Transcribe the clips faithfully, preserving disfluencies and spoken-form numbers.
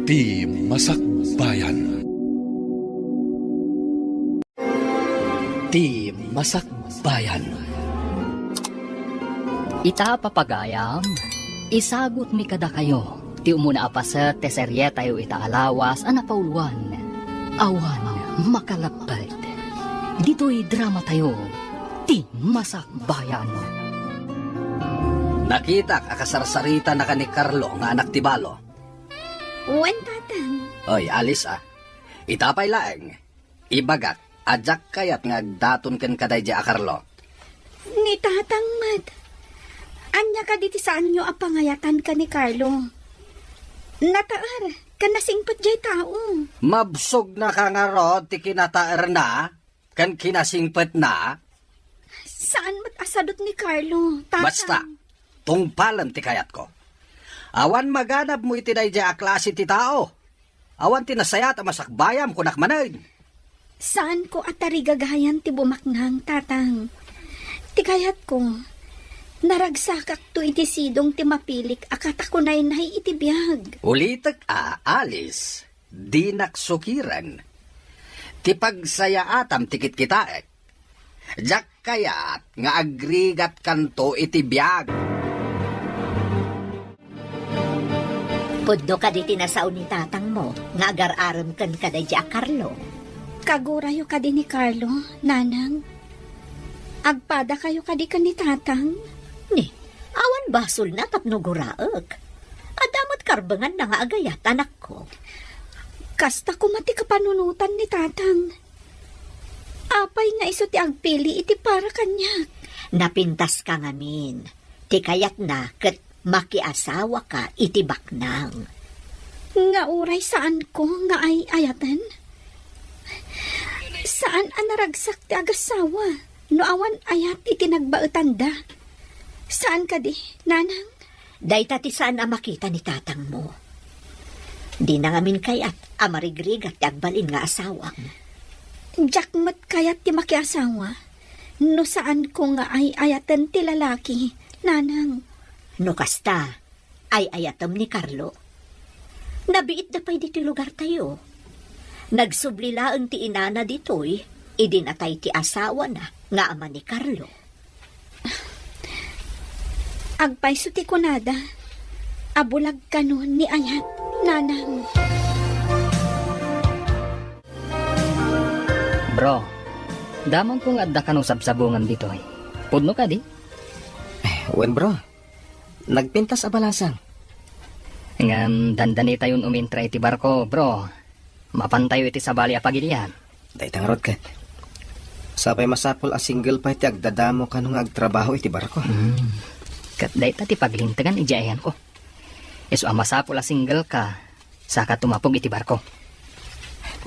Ti Masakbayan. Ti Masakbayan. Ita, papagayam, isagutmi kadakayo ti umuna a paset ti serietayo ita a lawas a napauluan, Awan Makalapped. Ditoy dramatayo, Ti Masakbayan. Nakitak a kasarsaritannaka ni Carlo nga anak ti balo. Wen, Tatang. Oy, Alice, a. Ita pay laeng, ibagak a diak kayat nga agdaton kenka daydiay a Carlo. Ni Tatang met. Ania kadi ti saanyo a pangayatan ken ni Carlo? Nataer ken nasingpet diay tao. Mabsogna ka ngarud ti kinataerna ken kinasingpetna? Saan met a sadut ni Carlo, Tatang. Basta, tungpalem ti kayatko. Awan maganabmo iti daydiay a klase ti tao. Awan ti nasayaat a masakbayam, kunak manen. Saanko a tarigagayan ti bumaknang, Tatang. Ti kayatko, naragsakakto iti sidong ti mapilik a katakunaynay iti biag. Ulitek a, Alice, dinak sukiren. Ti pagsayaatam ti kitkitaek. Diak kayat nga agrigatkanto iti biag. Pudno kadi ti nasao ni tatangmo nga agar-arem kenka daydiay a Carlo? Kagurayo kadi ni Carlo, Nanang? Agpadakayo kadi ken ni Tatang? Ni, awan basolna tapno guraek. Adda met karbenganna nga agayat, anakko. Kasta koma ti kapanunotan ni Tatang. Apay nga isu ti agpili iti para kaniak? Napintaska ngamin. Ti kayatna ket makiasawaka iti baknang. Nga uray saanko nga ay-ayaten? Saan a naragsak ti agassawa no awan ayat iti nagbaetanda? Saan kadi, Nanang? Dayta ti saan a makita ni tatangmo. Dina ngamin kayat a marigrigat ti agbalin nga asawam. Diak met kayat ti makiasawa no saanko nga ay-ayaten ti lalaki, Nanang. No kasta, ay-ayatem ni Carlo. Nabiitda pay ditoy lugartayo. Nagsubli laeng ti inana ditoy idi natay ti asawana nga ama ni Carlo. Agpayso ti kunada a bulag kano ni ayat, Nanang. Bro, damagko nga adda kano sabsabungan ditoy. Pudno kadi? Eh, wen, bro. Nagpintas a balasang. Ngem dandanitayon umintra iti barko, bro. Mapantayo iti sabali a pagilian. Dayta ngarud ket. Sapay masapul a single pay ti agdadamo kano nga agtrabaho iti barko. Hmm. Ket dayta ti paglintegan idiay ayanko. Isu a masapul a single ka, saka tumapog iti barko.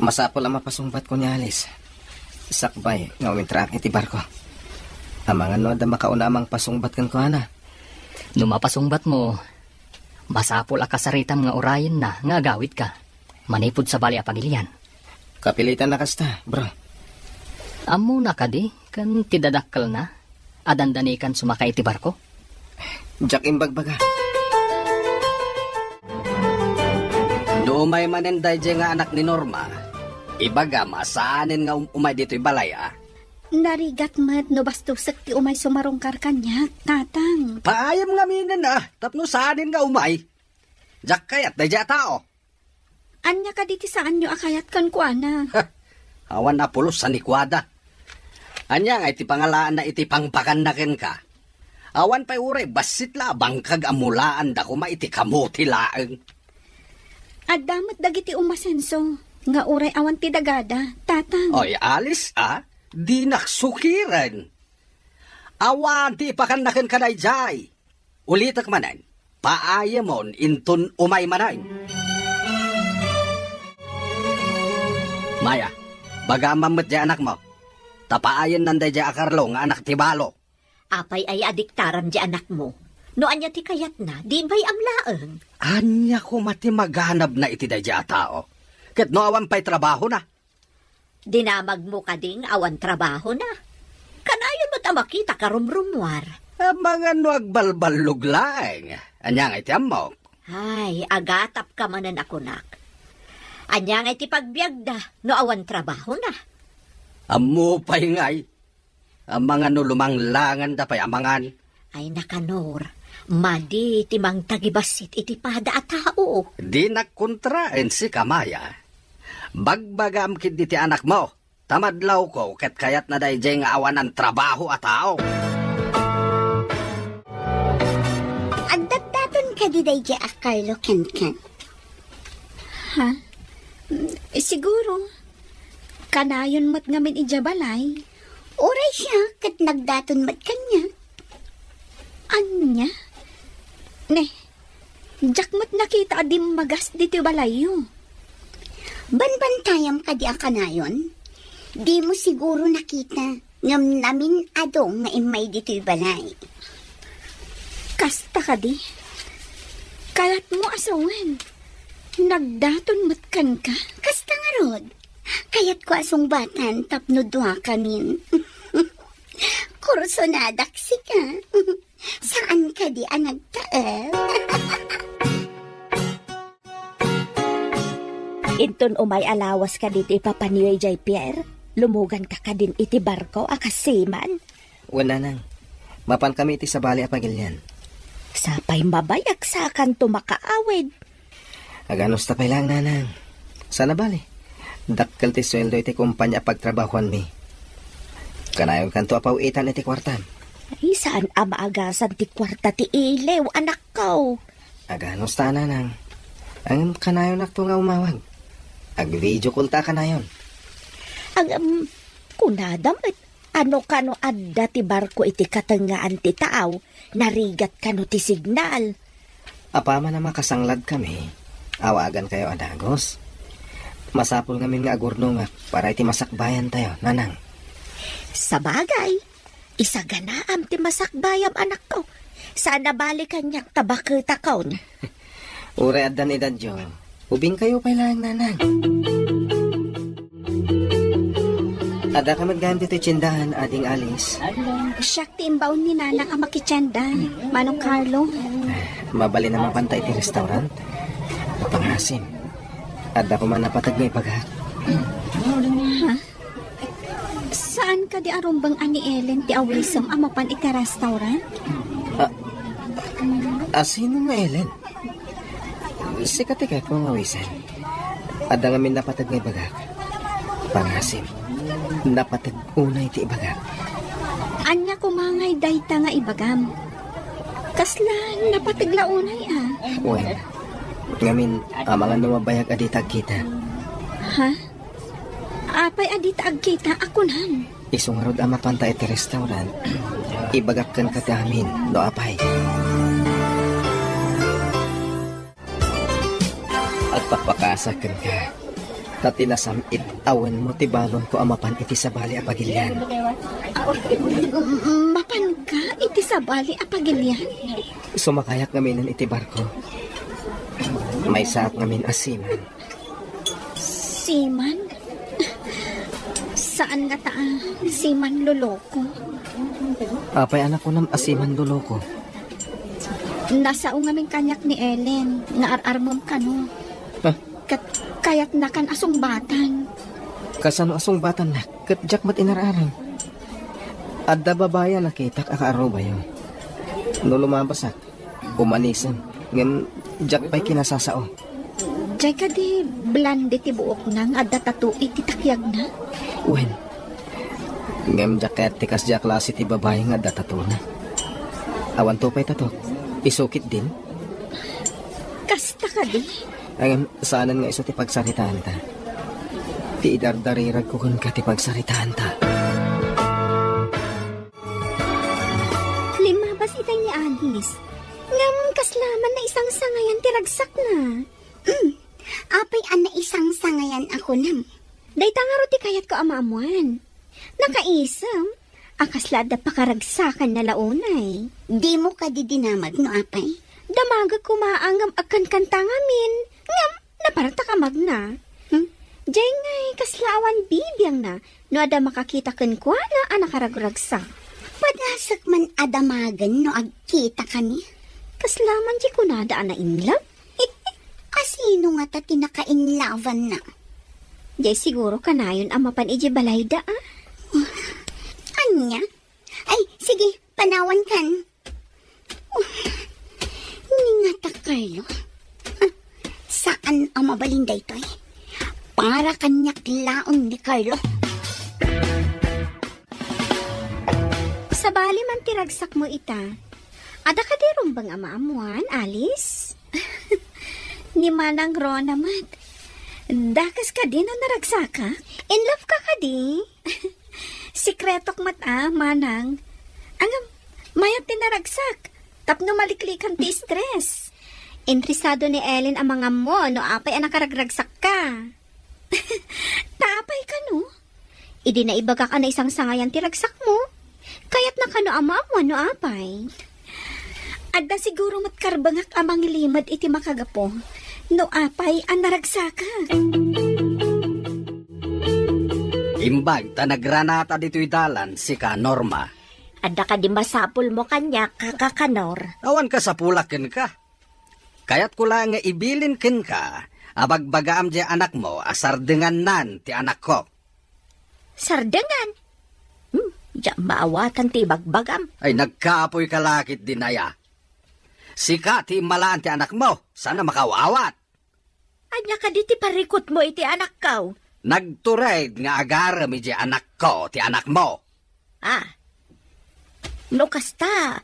Masapul a mapasungbatko ni Alice. Sakbay nga umintraak iti barko. Amangan no adda makauna a mangpasungbat kenkuana. No mapasungbatmo, masapul a kasaritam nga urayenna nga agawidka manipud sabali a pagilian. Kapilitan a kasta, bro. Ammona kadi ken ti dadakkelna a dandanikan sumaka iti barko? Diak imbagbaga. No umay manen daydiay nga anak ni Norma, ibagam a saanen nga um-, umay ditoy balay, a. Narigat met no bastosek ti umay sumarungkar kaniak, Tatang. Paayem ngaminen, a, tapno saanen nga umay. Diak kayat daydiay a tao. Ania kadi ti saanyo a kayat kenkuana? Awan a pulos a nikuada. Ania nga iti pangalaanna iti pangbakanna kenka? Awan pay uray bassit la a bangkag a mulaanda koma iti kamote laeng. Adda met dagiti umasenso nga uray awan ti dagada, Tatang. Oy, Alice, a, dinak sukiren. Awan ti ipakanna kenka daydiay. Ulitek manen, paayemon inton umay manen. Maya, bagamam met diay anakmo. Ta paayennan daydiay a Carlo nga anak ti balo. Apay aya a diktaram diay anakmo? No ania ti kayatna, di imbay-am laeng. Ania koma ti maganabna iti daydiay a tao? Ket no awan pay trabahona? Dinamagmo kadi nga awan trabahona? Kanayon met a makita karumrumuar. Amangan no agbalballog laeng. Ania nga iti ammok? Ay, agatapka manen a kunak. Ania ngay ti pagbiagda no awan trabahona? Ammo pay ngay, amangan no lumanglanganda pay amangan. Ay, Nakanor, madi ti mangtagibassit iti pada a tao. Dinak kontraen sika, Maya. Bagbagam ketdi ti anakmo, ta madlawko ket kayatna daydiay nga awanan trabaho a tao. Addatdaton kadi daydiay a Carlo kenken? Ha? Mm, siguro. Kanayon met ngamin idiay balay. Uray siak ket nagdaton met kaniak. Ania? Ne, diak met nakita a dimmagas ditoy balayyo. Banbantayam kadi a kanayon? Dimo siguro nakita, ngem namin-ado nga immay ditoy balay. Kasta kadi? Kayatmo a sawen, nagdaton met kenka? Kasta ngarud, kayatko a sungbatan tapno duakamin. Kursonadak sika. Saan kadi a nagtaeng? Inton umay a lawas kadi ti ipapaniyo idiay pier, lumuganka kadin iti barko a kas seaman? Wen, Nanang. Mapankami iti sabali a pagilian. Sapay mabayag sakanto makaawid. Aganusta pay laeng, Nanang. Saan a bale, dakkel ti sueldo iti kompania a pagtrabahoanmi. Kanayonkanto a paw-itan iti kuartam. Ay, saan a maagasan ti kuarta ti iliw, anakko. Aganusta, Nanang. Ngem kanayonakto nga umawag. Ag-video call ta kanayon. Ngem, kunada met, a no kano adda ti barko iti katengngaan ti taaw, narigat kano ti signal. Apaman a makasangladkami, awagankayo a dagus. Masapul ngamin nga agurnongak para iti masakbayantayo, Nanang. Sabagay, isaganaam ti masakbayam, anakko. Saan a bale kaniak ta baketakon. Uray addan edadyo, ubingkayo pay laeng, Nanang. Addaka met gayam ditoy tiendahan, Ading Alice. Siak ti imbaon ni Nanang a makitienda, Manong Carlo. Mabalin a mapanta iti restaurant? Pangasim. Adda koma napateg nga ibagak. Ha? Saan kadi a rumbeng a ni Ellen ti awisem a mapan iti restaurant? A, a sino nga Ellen? Sika ti kayatko nga awisen. Adda ngamin napateg nga ibagak. Pangasim, napateg unay ti ibagak. Ania koma ngay dayta nga ibagam? Kasla napateg la unay a? Wen, ngamin, amangan no mabayag a dita agkita. Ha? Apay a dita agkita a kunam? Isu ngarud a mapanta iti restaurant, ibagak kenka ti amin, no apay. Agpakpakasak kenka, ta ti nasam-it a wenmo ti balonko a mapan iti sabali a pagilian. Mapanka iti sabali a pagilian? Sumakayak ngaminen iti barko. Maysaak ngamin a seaman. Seaman? Saan ngata a seaman loloko? Apay a nakunam a seaman loloko? Nasao ngamin kaniak ni Ellen nga ar-armem kano. Ah? Ket kayatnakan a sungbatan. Kasano a sungbatannak? Ket diak met inar-arem. Adda babai a nakitak a kaarubayo. No lumabasak, umanisem, ngem diak pay kinasasao. Diay kadi blonde ti buokna nga adda tattoo iti takiagna? Wen. Ngem diak kayat ti kasdiay a klase ti babai nga adda tattoo-na. Awanto pay tattoo, isu ketdin. Kasta kadi? Ngem saanen nga isu ti pagsaritaanta. Ti idardariragko kenka ti pagsaritaanta. Limmabas itay ni Alice. Ngem kasla man naisangsangayan ti ragsakna. Mm. Apay a naisangsangayan a kunam? Dayta ngarud ti kayatko a maammuan. Nakaisem a kasla adda pakaragsakanna la unay. Dimo kadi dinamag no apay? Damagek koma a ngem agkankanta ngamin. Ngem napartak a magna. Hmm? Diay ngay kasla awan bibiangna no adda makakita kenkuana a nakaragragsak. Padasek man a damagen no agkitakami. Kasla man ti kunada a nainlove? Kas Tino ngata ti nakainlawanna? Jay siguro kanayon a mapan iji balayda, a? Ania? Ay, sige, panawankan. Ni ngata, Carlo. Saan a mabalin daytoy? Para kaniak laeng ni Carlo. Sabali man ti ragsakmo ita. Adda kadi rumbeng a maammuan, Alice? Ni Manang Rona met. Dakes kadi no naragsakak? In love ka kadi? Sekretok met a, Manang. Ngem, mayat ti naragsak. Tapno maliklikan ti stress. Interesado ni Ellen a mangammo no apay a nakaragragsakka. Ta apay kano? Idi naibagak a naisangsangayan ti ragsakmo, kayatna kano a maammuan no apay? Adda siguro met karbengak a mangilimed iti makagapu no apay a naragsakak. Imbag ta nagranata ditoy dalan sika, Norma. Adda kadi masapulmo kaniak, Kaka Kanor? Awan kasapulak kenka. Kayatko la nga ibilin kenka a bagbagaam diay anakmo a sardengannan ti anakko. Sardengan? Hmm, diak maawatan ti ibagbagam. Ay, nagkapoy ka la ketdin aya. Sika ti immalaan ti anakmo, saan a makaawat. Ania kadi ti parikutmo iti anakko? Nagtured nga agarem iti anakko ti anakmo. Ah, no kasta,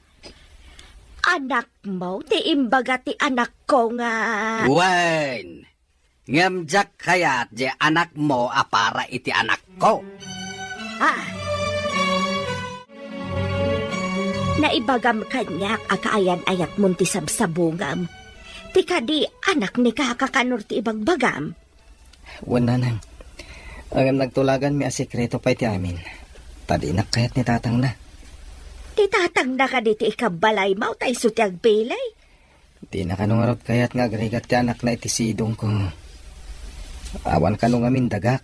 anakmo ti imbaga ti anakko nga... Wen, ngem diak kayat diay anakmo a para iti anakko. Ah. Naibagam kaniak a kaayan-ayatmon ti sabsabungam. Ti kadi anak ni Kaka Kanor ti ibagbagam. Wen, Nanang. Ngem nagtulaganmi a sekreto pay ti amin. Ta dinak kayat ni tatangna. Ti tatangna kadi ti ikabbalaymo ta isu ti agpili? Dina kano ngarud kayat nga agrigat ti anakna iti sidongko. Awan kano ngamin dagak.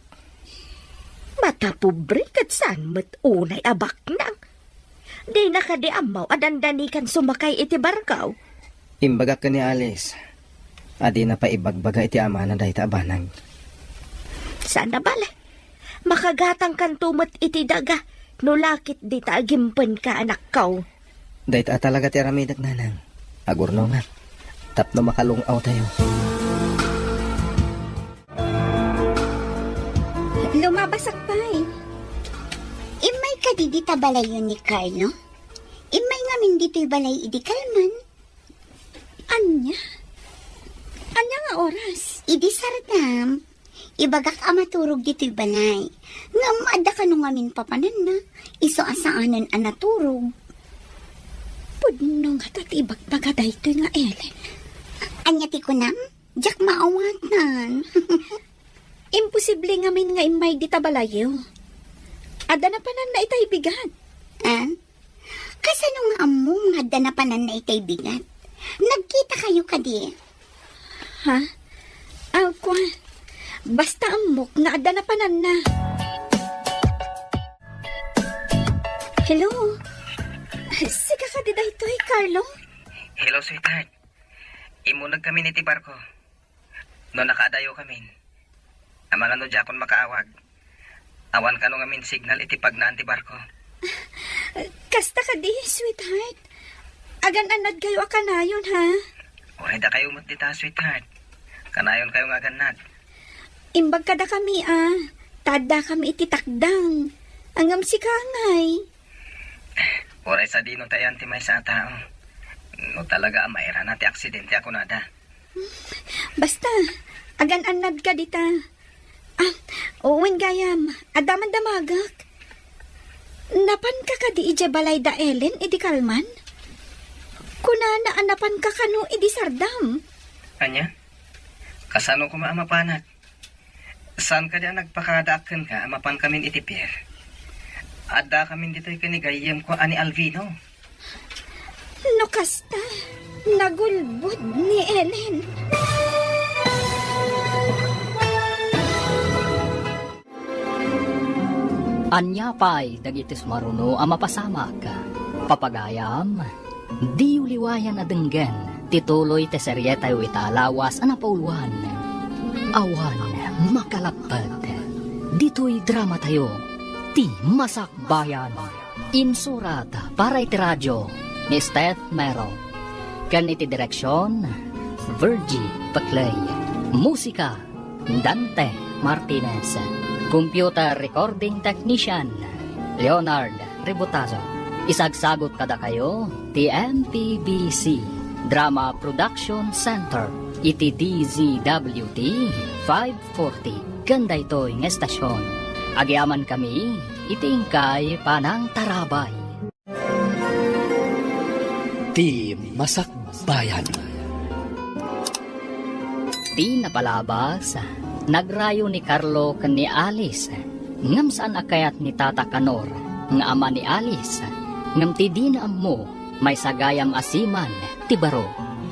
Matapobre ket saan met unay a baknang. Dina kadi ammo a dandanikan sumakay iti barko? Imbagak ken ni Alice a dina pay ibagbaga iti amana dayta a banag. Saan a bale? Makagatangkanto met iti daga no la ket dita agimpenka, anakko. Dayta a talaga ti aramidek, Nanang. Agurnongak tapno makalung-awtayo. Lumabasak pay. Immay kadi dita balayyo ni Carlo? Immay ngamin ditoy balay idi kalman. Ania? Ania nga oras? Idi sardam, ibagak a maturog ditoy balay. Ngem adda kano ngamin papananna, isu a saanen a naturog. Pudno ngata ti ibagbaga daytoy nga Ellen. Ania ti kunam? Diak maawatan. Imposible ngamin nga immay dita balayyo. Adda napananna itay bigat. Ah? Kasano nga ammom nga adda napananna itay bigat? Nagkitakayo kadi? Ha? Aw, kua. Basta ammok nga adda napananna. Hello? Sika kadi daytoy, Carlo? Hello, sweetheart. Immuneg kamin iti barko. No nakaadayo kamin, amangan no diakon makaawag. Awan kano ngamin signal iti pagnaan ti barko. Kasta kadi, sweetheart. Agan-annadkayo a kanayon, ha? Uray dakayo met dita, sweetheart. Kanayonkayo nga agannad. Imbag kadakami, a. Ta addakami iti takdang. Ngem sika ngay. Uray sadino ti ayan ti maysa a tao. No talaga a mairana ti aksidente a kunada. Basta, agan-annadka dita. Ah, wen gayam, adda man damagek. Napanka kadi idiay balay da Ellen idi kalman? Kunana a napanka kano idi sardam. Ania? Kasano koma a mapanak? Saan kadi a nagpakadaak kenka a mapankamin iti pier? Addakamin ditoy ken ni gayyemko a ni Alvino. No kasta, nagulbod ni Ellen. Ania pay dagiti sumaruno a mapasamak? Papagayam, diyo liwayan a denggen Ti tuloy ti serietayo ita a lawas a napauluan, Awan Makalapped. Ditoy dramatayo, Ti Masakbayan. Insurat para iti radio ni Steph Mero. Ken iti direksion, Virgie Peclay. Musika, Dante Martinez. Computer recording technician, Leonard Ributazo. Isagsagot kadakayo ti M P B C Drama Production Center iti D Z W T five forty ken daytoy nga estasion. Agyamankami iti inkay panangtarabay. Ti Masakbayan. Ti napalabas, nagrayo ni Carlo ken ni Alice, ngem saan a kayat ni Tata Kanor nga ama ni Alice, ngem ti dina ammo, maysa gayam a siman ti baro.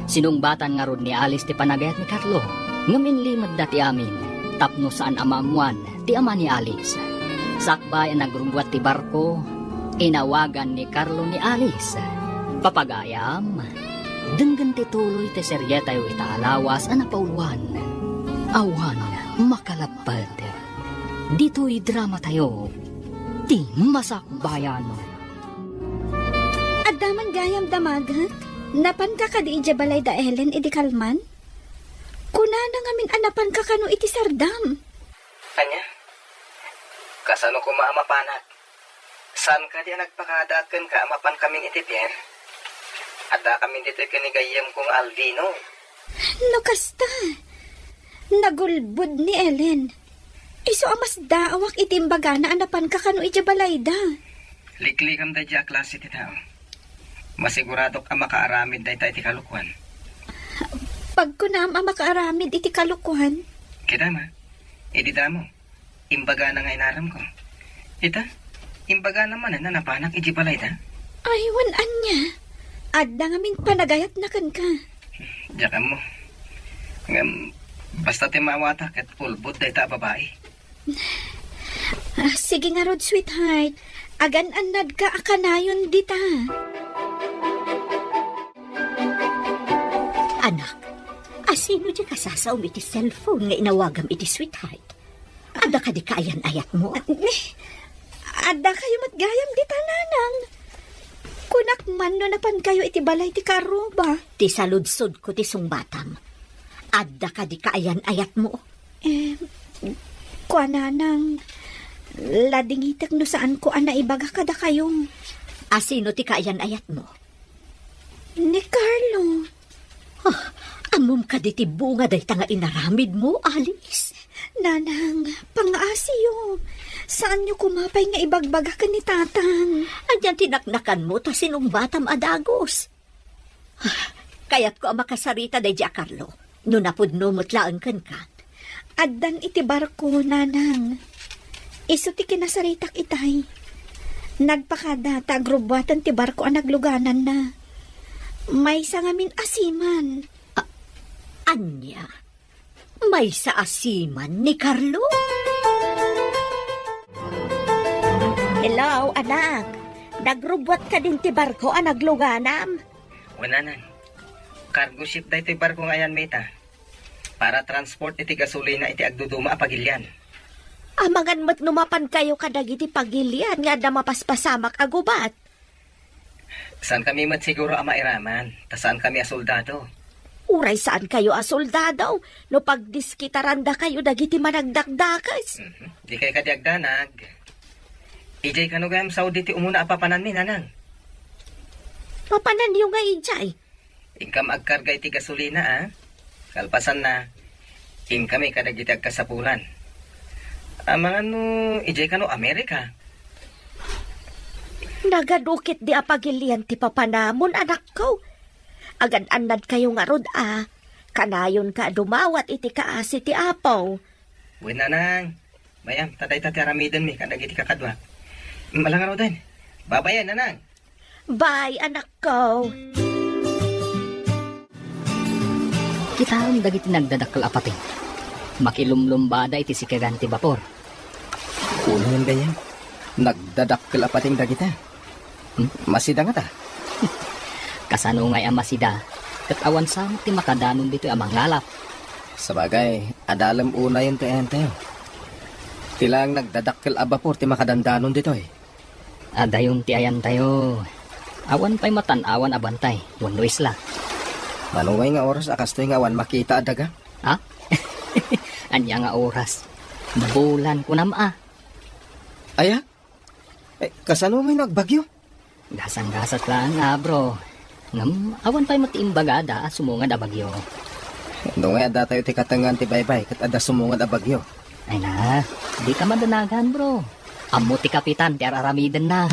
Sinungbatan ngarud ni Alice ti panagayat ni Carlo, ngem inlimedda ti amin tapno saan a maammoan ti ama ni Alice. Sakbay a nagrubbuat ti barko, inawagan ni Carlo ni Alice. Papagayam, denggen ti tuloy ti serietayo ita a lawas a napauluan, Awan Makalapped. Ditoy dramatayo, Ti Masakbayan. Adda man gayam damagek? Napanka kadi idiay balay da Ellen idi kalman? Kunana ngamin a napanka kano iti sardam. Ania? Kasano koma a mapanak? Saan kadi a nagpakada kenka a mapankamin iti pier? Addakamin ditoy ken ni gayyemko nga Alvino. No kasta, nagulbod ni Ellen. Isu a masdaawak iti imbagana a napanka kano idiay balayda. Liklikam daydiay a klase ti tao. Masiguradok a makaaramid dayta iti kalokuan. Pagkunam a makaaramid iti kalokuan? Kita ma, idi damo, imbagana nga inaramko. Ita, imbagana manen a napanak idiay balayda? Ay, wen ania? Adda ngamin panagayatna kenka. Diak ammo. Ngem, basta ti maawata ket ulbod dayta a babai. Ah, sige ngarud, sweetheart. Agan-annadka a kanayon dita. Anak, asino diay kasasaom iti cellphone nga inawagam iti sweetheart? Adda kadi kaayan-ayatmo? Ni, adda kayo met gayam dita, nanang. Kunak man no napan kayo iti balay ti kaarruba. Ti saludsodko ti sungbatam. Adda kadi kaayan-ayatmo? Eh, kua, nanang, ladingitek no saanko a naibaga kadakayo. Asino ti kaayan-ayatmo? Ni Carlo. Ah, ammom kadi ti bunga dayta nga inaramidmo, Alice? Nanang, pangaasiyo. Saanyo koma pay nga ibagbaga ken ni Tatang? Ania ti naknakanmo ta sinungbatam a dagus? Ah, kayatko a makasarita daydiay a Carlo. No napudno met laeng kenka. Addan iti barko, nanang. Isu ti kinasaritak itay. Nagpakada ta agrubbuatan ti barko a naglugananna. Maysa ngamin a siman. A-, ania? Maysa a siman ni Carlo? Hello, anak. Nagrubbuat kadin ti barko a nagluganam? Wen, nanang. Cargo ship daytoy barko nga ayanmi ita. Para transport iti gasolina iti agduduma a pagilian. Amangan met no mapan kayo kadagiti pagilian nga adda mapaspasamak a gubat. Saankami met siguro a mairaman, ta saankami a soldado. Uray saan kayo a soldado, no pagdiskitaranda kayo dagiti managdakdakes. Mhm. Di kay kadi agdanag. Ijay kano gayam Saudi ti umuna a papananmi, nanang? Papananyo nga ijay? Inkam agkarga iti gasolina, a? Kalpasanna, inkami kadagiti agkasapulan. Amangan no ijay kano Amerika? Nagadu ketdi a pagilian ti papanamon, anakko. Agan-annad kayo ngarud a, kanayonka a dumawat iti kaasi ti Apo. Wen, nanang. Mayam, ta dayta ti aramidenmi kadagiti kakaduak. Mala ngaruden. Babayen, nanang. Bye, anakko. Kitaem dagiti nagdadakkel a pateng. Makilumlumbada iti sikegan ti bapor. Unayen gayam, nagdadakkel a pateng dagita. Hmm? Masida ngata? Kasano ngay a masida? Ket awan sa met ti makadanon ditoy a mangalap. Sabagay, adalem unayen ti ayantayo. Ti laeng nagdadakkel a bapor ti makadandanon ditoy. Adayon ti ayantayo. Awan pay matan-awan a bantay wenno isla. Mano ngay nga oras a kastoy nga awan makita a daga? Ha? Ania nga oras? Bulan kunam a. Aya? Eh, kasano may nagbagyo? Gasang-gasat lang, ah, bro. Ngem, awan pay met ti imbagada a sumungad a bagyo. No ngay adda tayo ti katengngan ti baybay ket adda sumungad a bagyo. Ay na, di ka madanagan, bro. Ammo ti kapitan ti ar-aramidenna.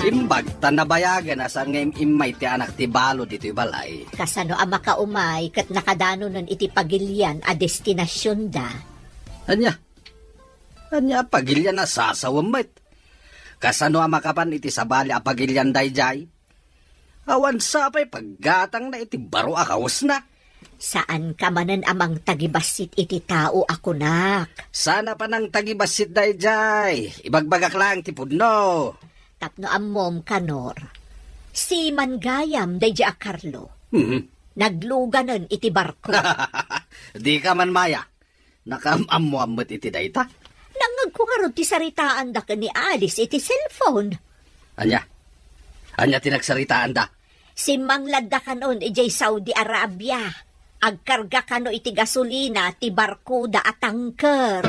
Imbag ta nabayagen a saan nga im-immay ti anak ti balo ditoy balay. Kasano a makaumay ket nakadanonen iti pagilian a destinasionda? Ania? Ania a pagilian a sasawem met? Kasano a makapan iti sabali a pagilian daydiay? Awan sa pay paggatangna iti baro a kawesna. Saanka manen a mangtagibassit iti tao a kunak. Saan a panangtagibassit daydiay? Ibagbagak laeng ti pudno. Tapno ammom, Kanor, siman gayam daydiay a Carlo. Mhm. Nagluganen iti barko. Dika man maya. Nakaam-ammoan met iti dayta? Nangngegko ngarud ti saritaanda ken ni Alice iti cellphone. Ania? Ania ti nagsaritaanda? Simmangladda kanon idiay Saudi Arabia. Agkarga kano iti gasolina ti barkoda a tanker.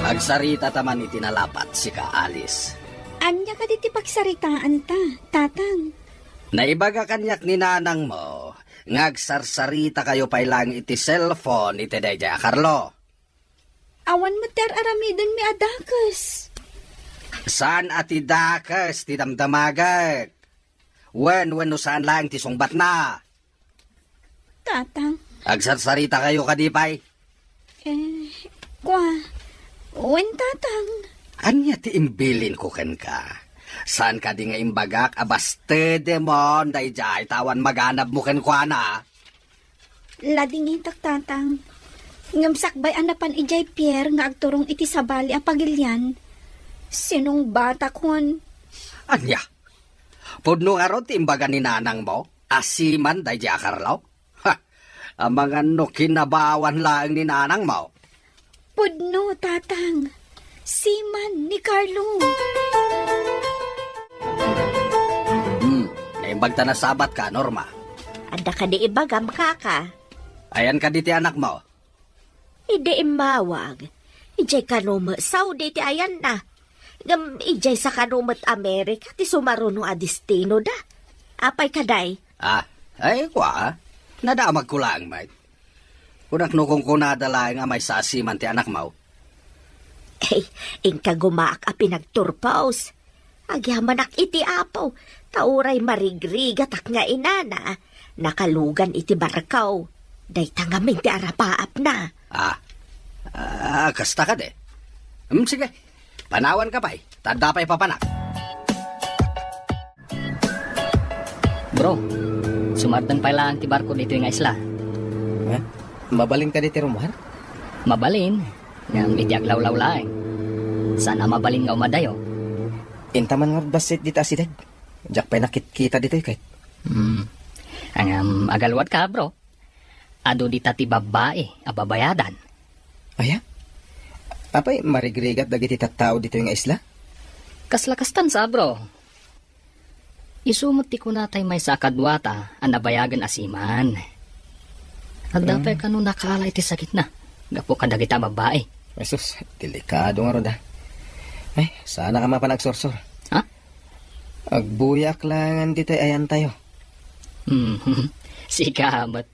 Agsarita ta man iti nalapat, sika, Alice. Ania kadi ti pagsaritaanta, Tatang? Naibaga kaniak ni nanangmo nga agsarsarita kayo pay laeng iti cellphone iti daydiay a Carlo. Awan met ti ar-aramidenmi a dakes. Saan a ti dakes ti damdamagek? Wen, wenno saan laeng ti sungbatna? Tatang. Agsarsarita kayo kadi pay? Eh, kua, wen, Tatang. Ania ti imbilinko kenka? Saan kadi nga imbagak a bastedemon daydiay ta awan maganabmo kenkuana? Ladingitak, Tatang. Ngem sakbay a napan idiay pier nga agturong iti sabali a pagilian, sinungbatakon. Ania? Pudno ngarud ti imbaga ni nanangmo a siman daydiay a Carlo? Ha! Amangan no kinabawan laeng ni nanangmo. Pudno, Tatang. Siman ni Carlo. Hmm, naimbag ta nasabatka, Norma. Adda kadi ibagam, kaka? Ayan kadi ti anakmo? Idi immawag, idiay kano met Saudi ti ayanna. Ngem idiay sa kano met Amerika ti sumaruno a destinoda. Apay kadi? Ah, ay, kua, nadamagko laeng met. Kunak no kunkunada laeng a maysa a siman ti anakmo. Ay, inka gumaak a pinagturpos. Agyamanak iti Apo, ta uray marigrigatak nga inana, nakalugan iti barko. Dayta ngamin ti arapaapna. Ah, ah, kasta kadi. Hmm, sige, panawanka pay, ta adda pay papanak. Bro, sumardan pay laeng ti barko ditoy nga isla. Ha? Mabalin kadi ti rummuar? Mabalin, ngem iti aglawlaw laeng. Saan a mabalin nga umadayo? Inta man ngarud bassit dita asideg. Diak pay nakitkita ditoy ket. Hmm. Ngem, agaluatka, bro. Adu dita ti babbai a babayadan. Aya? Apay, marigrigat dagiti tattao ditoy nga isla? Kasla kastan sa, bro. Isu met ti kunatay maysa a kaduata a nabayagen a siman. Adda pay kano nakaala iti sakitna gapu kadagita a babbai. Jesus, delikado ngarud a. Ay, saanak a mapan agsursor. Ha? Agbuyaak laengen ditoy ayantayo. Hmm, sika met.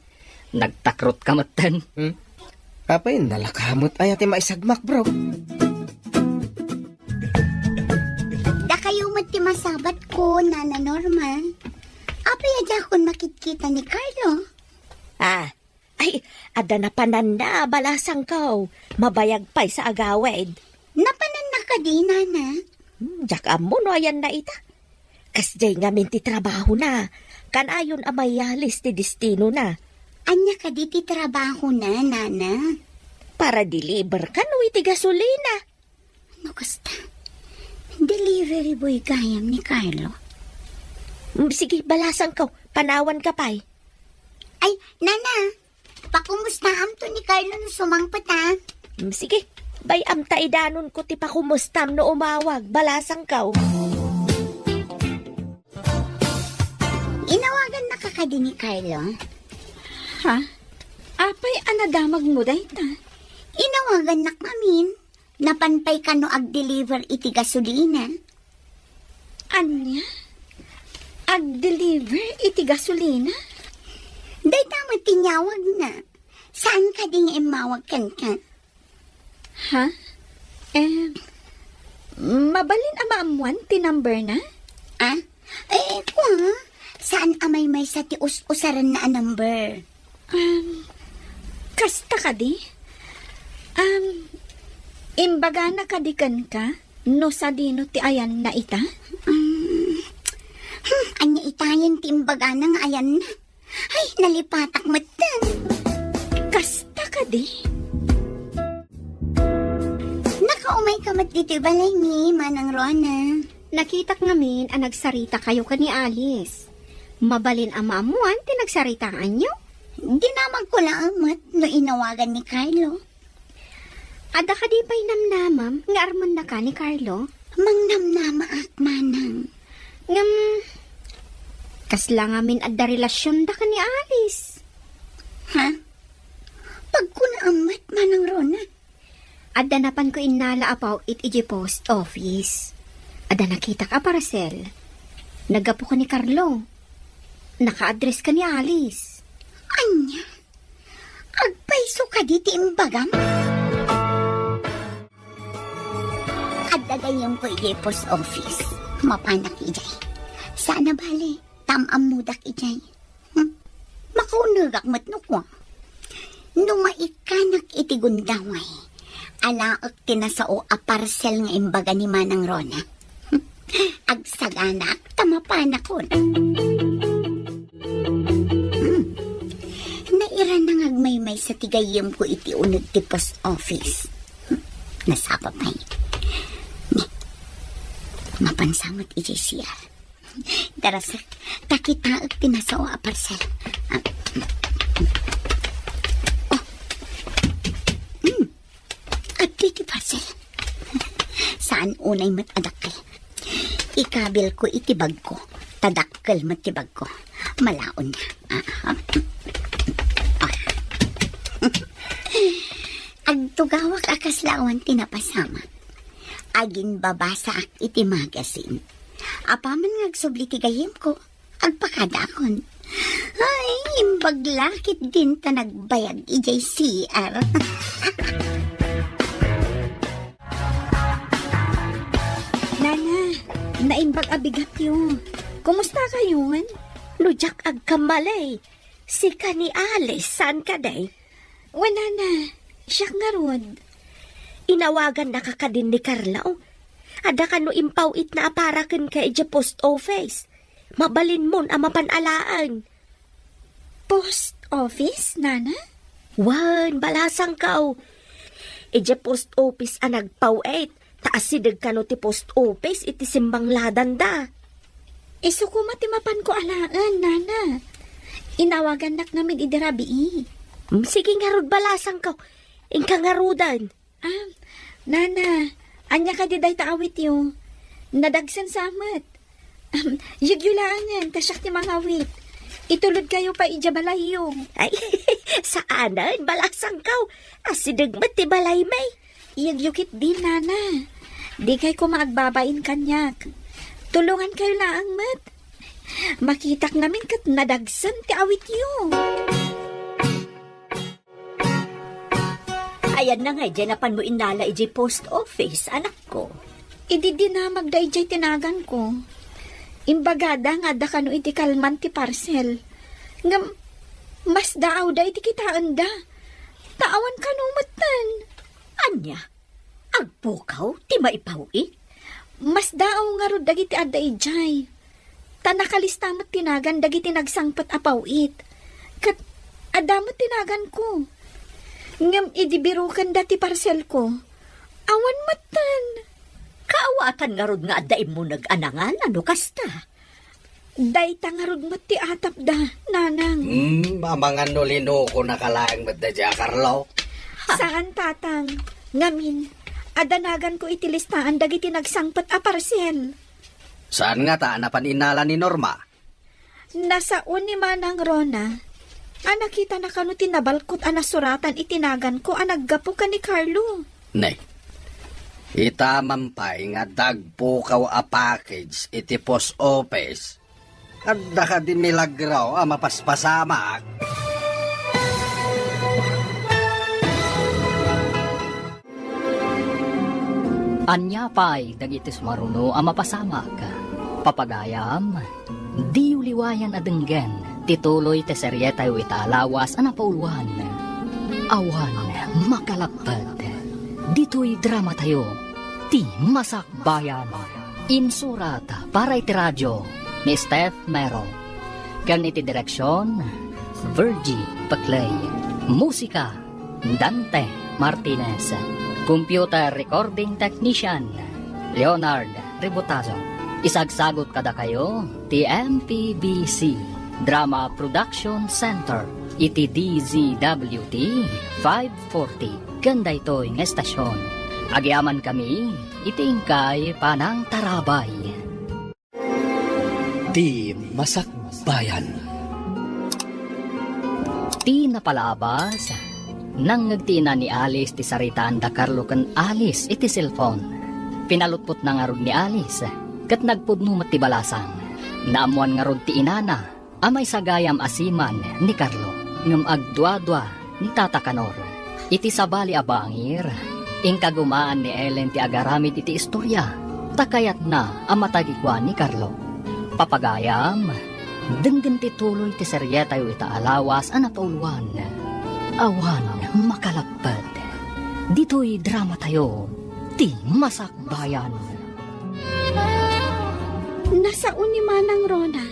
Nagtakrotka metten. Hmm? Apay, nalaka met aya ti maisagmak, bro? Dakayo met ti masabatko, Nana Norma. Apay a diakon makitkita ni Carlo? Ah, ay, adda napananna, balasangko. Mabayag pay sa agawid. Napananna kadi, Nana? Hmm, diak ammo no ayanna ita. Kasdiay ngamin ti trabahona. Kanayon a mayalis ti destinona. Ania kadi ti trabahona, Nana? Para deliver kano iti gasolina. No kasta, Delivery boy gayam ni Carlo. Mm, sige, balasangko. Panawanka pay. Ay, nana, pakumustaamto ni Carlo no sumangpet, a? Mm, sige, bay-am ta idanonko ti pakumustam no umawag. Balasangko. Inawagannaka kadi ni Carlo? Ha? Apay a nadamagmo dayta? Inawagannak ngamin. Napan pay kano agdeliver iti gasolina. Ania? Agdeliver iti gasolina? Dayta met ti inyawagna. Saan kadi nga immawag kenka? Ha? Eh, mabalin a maammuan ti number na? Ah? Eh, kua, saan a maymaysa ti us-usaranna a number? Um, kasta kadi? Um, imbagana kadi kenka no sadino ti ayanna ita? Um, hmm, ania itayen ti imbagana nga ayanna? Ay, nalipatak metten. Kasta kadi? Nakaumayka met ditoy balaymi, Manang Rona. Nakitak ngamin a nagsaritakayo ken ni Alice. Mabalin a maammuan ti nagsaritaanyo? Dinamagko laeng met no inawagan ni Carlo. Adda kadi pay namnamam nga armennaka ni Carlo? Mangnamnamaak, manang. Ngem, kasla ngamin adda relasionda ken ni Alice? Ha? Pagkunaam met, Manang Rona. Adda napanko innala a paw-it idiay post office. Adda nakitak a parcel. Naggapu ken ni Carlo. Naka-address ken ni Alice. Ania? Agpayso kadi ti imbagam? Adda gayyemko idiay post office. Mapanak idiay. Saan a bale, ta am-ammodak idiay. Hmm? Makaunegak met no kua. No maikkanak iti gundaway, alaek ti nasao a parcel nga imbaga ni Manang Rona. Agsaganaak ta mapanakon. Hmm. Nairana nga agmaymaysa ti gayyemko iti uneg ti post office. Hmm. Nasapa pay. Ni, mapansa met idiay C R. Darasek, ta kitaek ti nasao a parcel. Ah. Oh. Hmm. Adtoy ti parcel. Saan unay met a dakkel. Ikabilko iti bagko. Ta dakkel met ti bagko. Malaon na. Ah, ah. Ah. Agtugawak a kasla awan ti napasamak. Aginbabasaak iti magazine. Apaman nga agsubli ti gayyemko, agpakadaakon. Ay, imbag la ketdin ta nagbayag idiay C R. Nana, naimbag a bigatyo. Kumusta kayon? No diak agkamali, sika ni Alice, saan kadi? Wen, nana, siak ngarud. Inawagannaka kadin ni Carlo? Adda kano impaw-itna a para kenka idiay post office. Mabalinmon a mapan alaen. Post office, nana? Wen, balasangko. Idiay post office a nagpaw-it, ta asideg kano ti post office iti simbangladanda. Isu koma ti mapanko alaen, nana. Inawagannak ngamin idi rabii. Mm, sige ngarud, balasangko. Inka ngaruden. Ah, nana, ania kadi dayta awityo? Nadagsen sa met. Ahem, yegyo laengen, ta siak ti mangawit. Itulodkayo pay idiay balayyo. Ay, saanen, balasangko. Asideg met ti balaymi. Yegyo ketdin, nana. Dikay koma agbabain kaniak. Tulongankayo laeng met. Makitak ngamin ket nadagsen ti awityo. Ayanna nga idiay napanmo innala idiay post office, anakko? Idi dinamagda idiay tinaganko, imbagada nga adda kano iti kalman ti parcel. Ngem, masdaawda iti kitaenda. Ta awan kano metten. Ania? Agpukaw ti maipaw-it? Masdaaw ngarud dagiti adda idiay. Ta nakalista met ti nagan dagiti nagsangpet a paw-it. Ket adda met ti naganko. Ngem idi birukenda ti parcelko, awan metten. Kaawatan ngarud nga adda immuneg a nangala no kasta. Dayta ngarud met ti atapda, nanang. Hmm, amangan no linukonaka laeng met daydiay a Carlo. Saan, tatang. Ngamin, adda naganko iti listaan dagiti nagsangpet a parsel. Saan ngata a napan innala ni Norma? Nasao ni Manang Rona a nakitana kano ti nabalkot a nasuratan iti naganko a naggapu ken ni Carlo. Ne, itaman pay nga adda agpukaw a package iti post office. Adda kadi milagro a mapaspasamak? Ania pay dagiti sumaruno a mapasamak? Papagayam, diyo liwayan a denggen ti tuloy ti serietayo ita a lawas a napauluan. Awan makalapped. Ditoy dramatayo, ti Masakbayan. Insurat para iti radio ni Steph Mero. Ken iti direksion, Virgie Paclay. Musika, Dante Martinez. Computer recording technician, Leonard Ributazo. Isagsagot kadakayo ti M P B C Drama Production Center iti D Z W T five forty. Ken daytoy nga estasion, agyamankami iti inkay panangtarabay. Ti Masakbayan. Ti napalabas, nangngeg ti ina ni Alice ti saritaan da Carlo ken Alice iti cellphone. Pinalutpotna ngarud ni Alice, ket nagpudno met ti balasang. Naammoan ngarud ti inana a maisagayam a siman ni Carlo, ngem agduadua ni Tata Kanor. Iti sabali a bangir, inkagumaan ni Ellen ti agaramid iti istoria, ta kayatna a matagikuan ni Carlo. Papagayam, denggen ti tuloy ti serietayo ita a lawas a napauluan. Awan makalapped. Ditoy dramatayo, ti Masakbayan. Nasao ni Manang Rona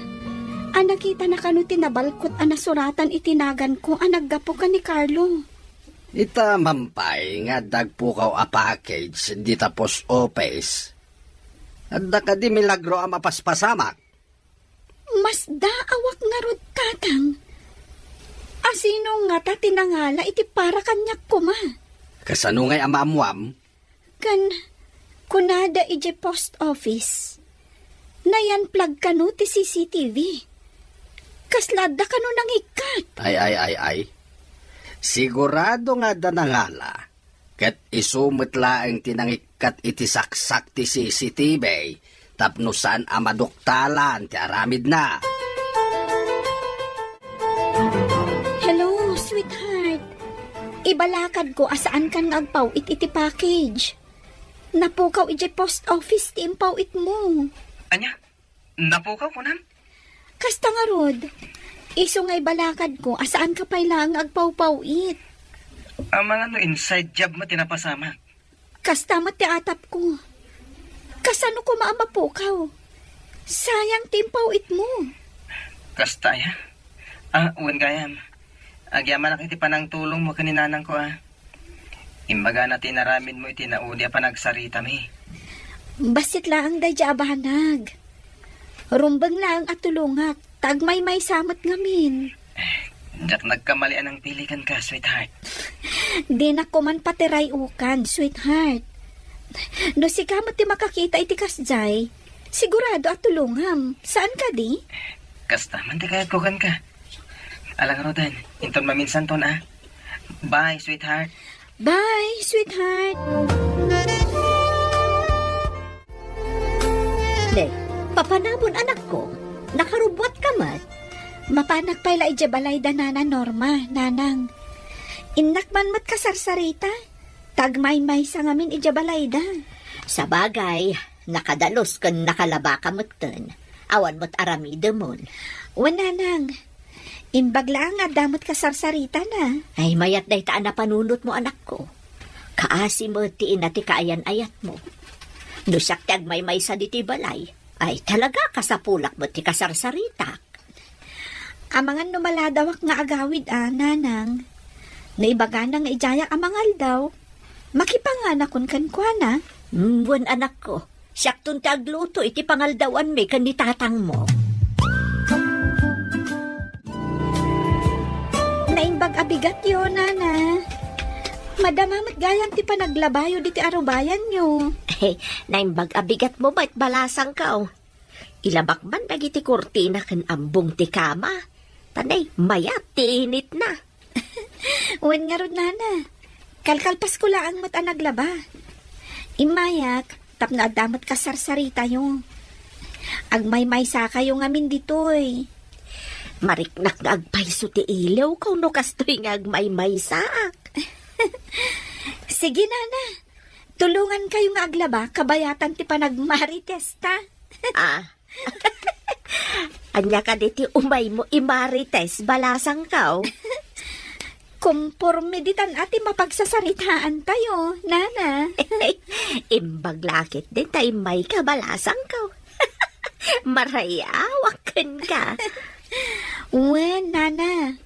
a nakitana kano ti nabalkot a nasuratan iti naganko a naggapu ken ni Carlo. Ita man pay nga adda agpukaw a package dita post office. Adda kadi milagro a mapaspasamak? Masdaawak ngarud, tatang. Asino ngata ti nangala iti para kaniak koma? Kasano ngay a maammuam? Ken kunada idiay post office, nayan-flag kano ti C C T V. Kasla adda kano nangikkat? Ay, ay, ay, ay. Sigurado nga adda nangala, ket isu met laeng ti nangikkat iti saksak ti C C T V tapno saan a maduktalan ti aramidna. Hello, sweetheart. Ibalakadko a saankan nga agpaw-it iti package. Napukaw idiay post office ti impaw-itmo. Ania? Napukaw, kunam? Kasta ngarud, isu nga ibalakadko a saanka pay laeng nga agpawpaw-it. Amangan no inside job met ti napasamak. Kasta met ti atapko. Kasano koma a mapukaw? Sayang ti impaw-itmo. Kasta aya? Ah, wen gayam. Agyamanak iti panangtulongmo ken ni nanangko, ah. Imbagana ti inaramidmo iti naudi a panagsaritami. Bassit laeng daydiay a banag. Rumbeng laeng a tulongak, ta agmaymaysa met ngamin. Diak nagkamali a nangpili kenka, sweetheart. Dinak koman patiray-ukan, sweetheart. No sika met ti makakita iti kasdiay, sigurado a tulongam. Saan kadi? Kasta man ti kayatko kenka. Ala ngaruden, inton maminsanton, ah. Bye, sweetheart. Bye, sweetheart. Ne, papanamon, anakko. Nakarubbuatka met. Mapanak pay la idiay balayda Nana Norma, nanang. Innak man met kasarsarita. Ta agmaymaysa ngamin idiay balayda. Sabagay, nakadalus ken nakalabaka metten. Awan met aramidemon. Wen, nanang. Imbag laeng nga adda met kasarsaritana. Ay, mayat dayta a napanunotmo, anakko. Kaasi met ti ina ti kaayan-ayatmo. No siak ti agmaymaysa ditoy balay, ay, talaga kasapulak met ti kasarsaritak. Amangan no maladawak nga agawid a, nanang. No ibagana nga idiayak a mangaldaw, makipanganakon kenkuana. Mm, wen, anakko. Siakton ti agluto iti pangaldawanmi ken ni tatangmo. Naimbag a bigatyo, Nana. Madama met gayam ti panaglabayo diti arubayanyo. Naimbag a bigatmo met, balasangko. Ilabak man dagiti kurtina ken ambong ti kama. Ta nay, mayat ti initna. Wen ngarud, Nana. Kalkalpasko laeng met a naglaba. Immayak, tapno adda met kasarsaritayo. Agmaymaysakayo ngamin ditoy. Mariknak nga agpayso ti iliwko no kastoy nga agmaymaysaak. Sige, Nana. Tulongankayo nga aglaba kabayatan ti panagmaritesta. Ah. Ania kadi ti umaymo imarites, balasangko? Komporme ditan a ti mapagsasaritaantayo, Nana. Imbag la ketdin ta immayka, balasangko. Marayawak kenka. Wen, Nana.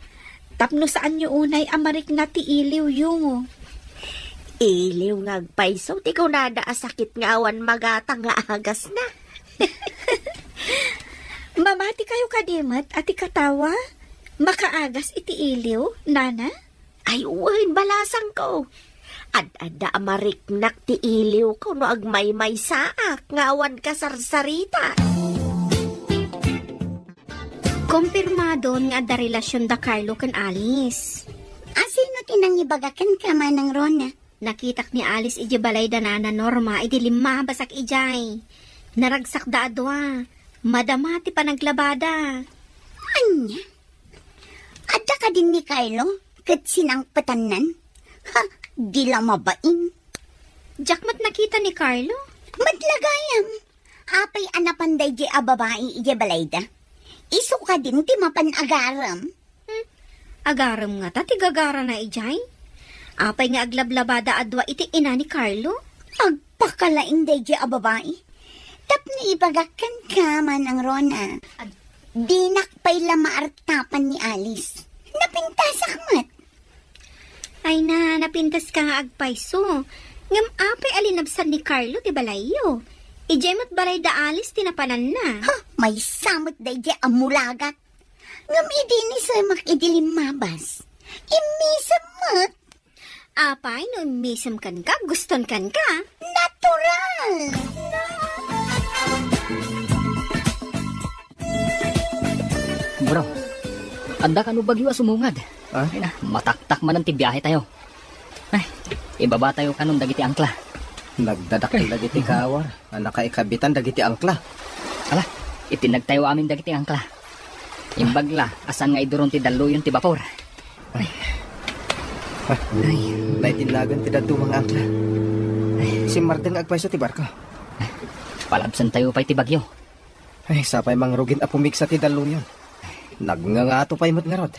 Tapno saanyo unay a marikna ti iliwyo. Iliw nga agpayso ti kunada a sakit nga awan magatang nga agasna. Mamatikayo kadi met a ti katawa makaagas iti iliw, Nana? Ay, wen, balasangko. Ad-adda a mariknak ti iliwko no agmaymaysaak nga awan kasarsarita. Kompirmadon nga adda relasion da Carlo ken Alice. A, sino ti nangibaga kenka, Manang Rona? Nakitak ni Alice idiay balay da Nana Norma idi limmabasak idiay. Naragsakda a dua. Madama ti panaglabada. Ania? Adda kadin ni Carlo ket sinangpetannan? Ha, di la mabain. Diak met nakita ni Carlo. Met la gayam. Apay a napan daydiay a babai idiay balayda? Isu kadin ti mapan agarem. Hmm, agarem ngata ti gagarana idiay? Apay nga aglablabada a dua iti ina ni Carlo? Agpakalaing daydiay a babai. Tapno ibagak kenka, Manang Rona. Dinak pay la maartapan ni Alice. Napintasak met. Ay na, napintaska nga agpayso. Ngem apay a linabsan ni Carlo ti balayyo? Idiay met balay da Alice ti napananna. Ha, maysa met daydiay a mulagat. Ngem idi inisemak idi limmabas, immisem met. Apay, no immisem kenka, guston kenka? Natural! Bro, adda kano bagyo a sumungad? Ah? Ay na, mataktak manen ti biahe tayo. Ay, ibaba tayo kanon dagiti angkla. Nagdadakkel dagiti kawar a nakaikabitan dagiti angkla. Ala, itinnag tayo amin dagiti angkla. Imbag la, a saan nga iduron ti dalluyon ti bapor. Ay. Ah, ay. Naitinnagan ti dadduma nga angkla. Ay. Simmardeng nga agpayso ti barko. Palabsan tayo pay ti bagyo. Ay, sapay mangrugin a pumigsa ti dalluyon. Nagngangato pay met ngarud.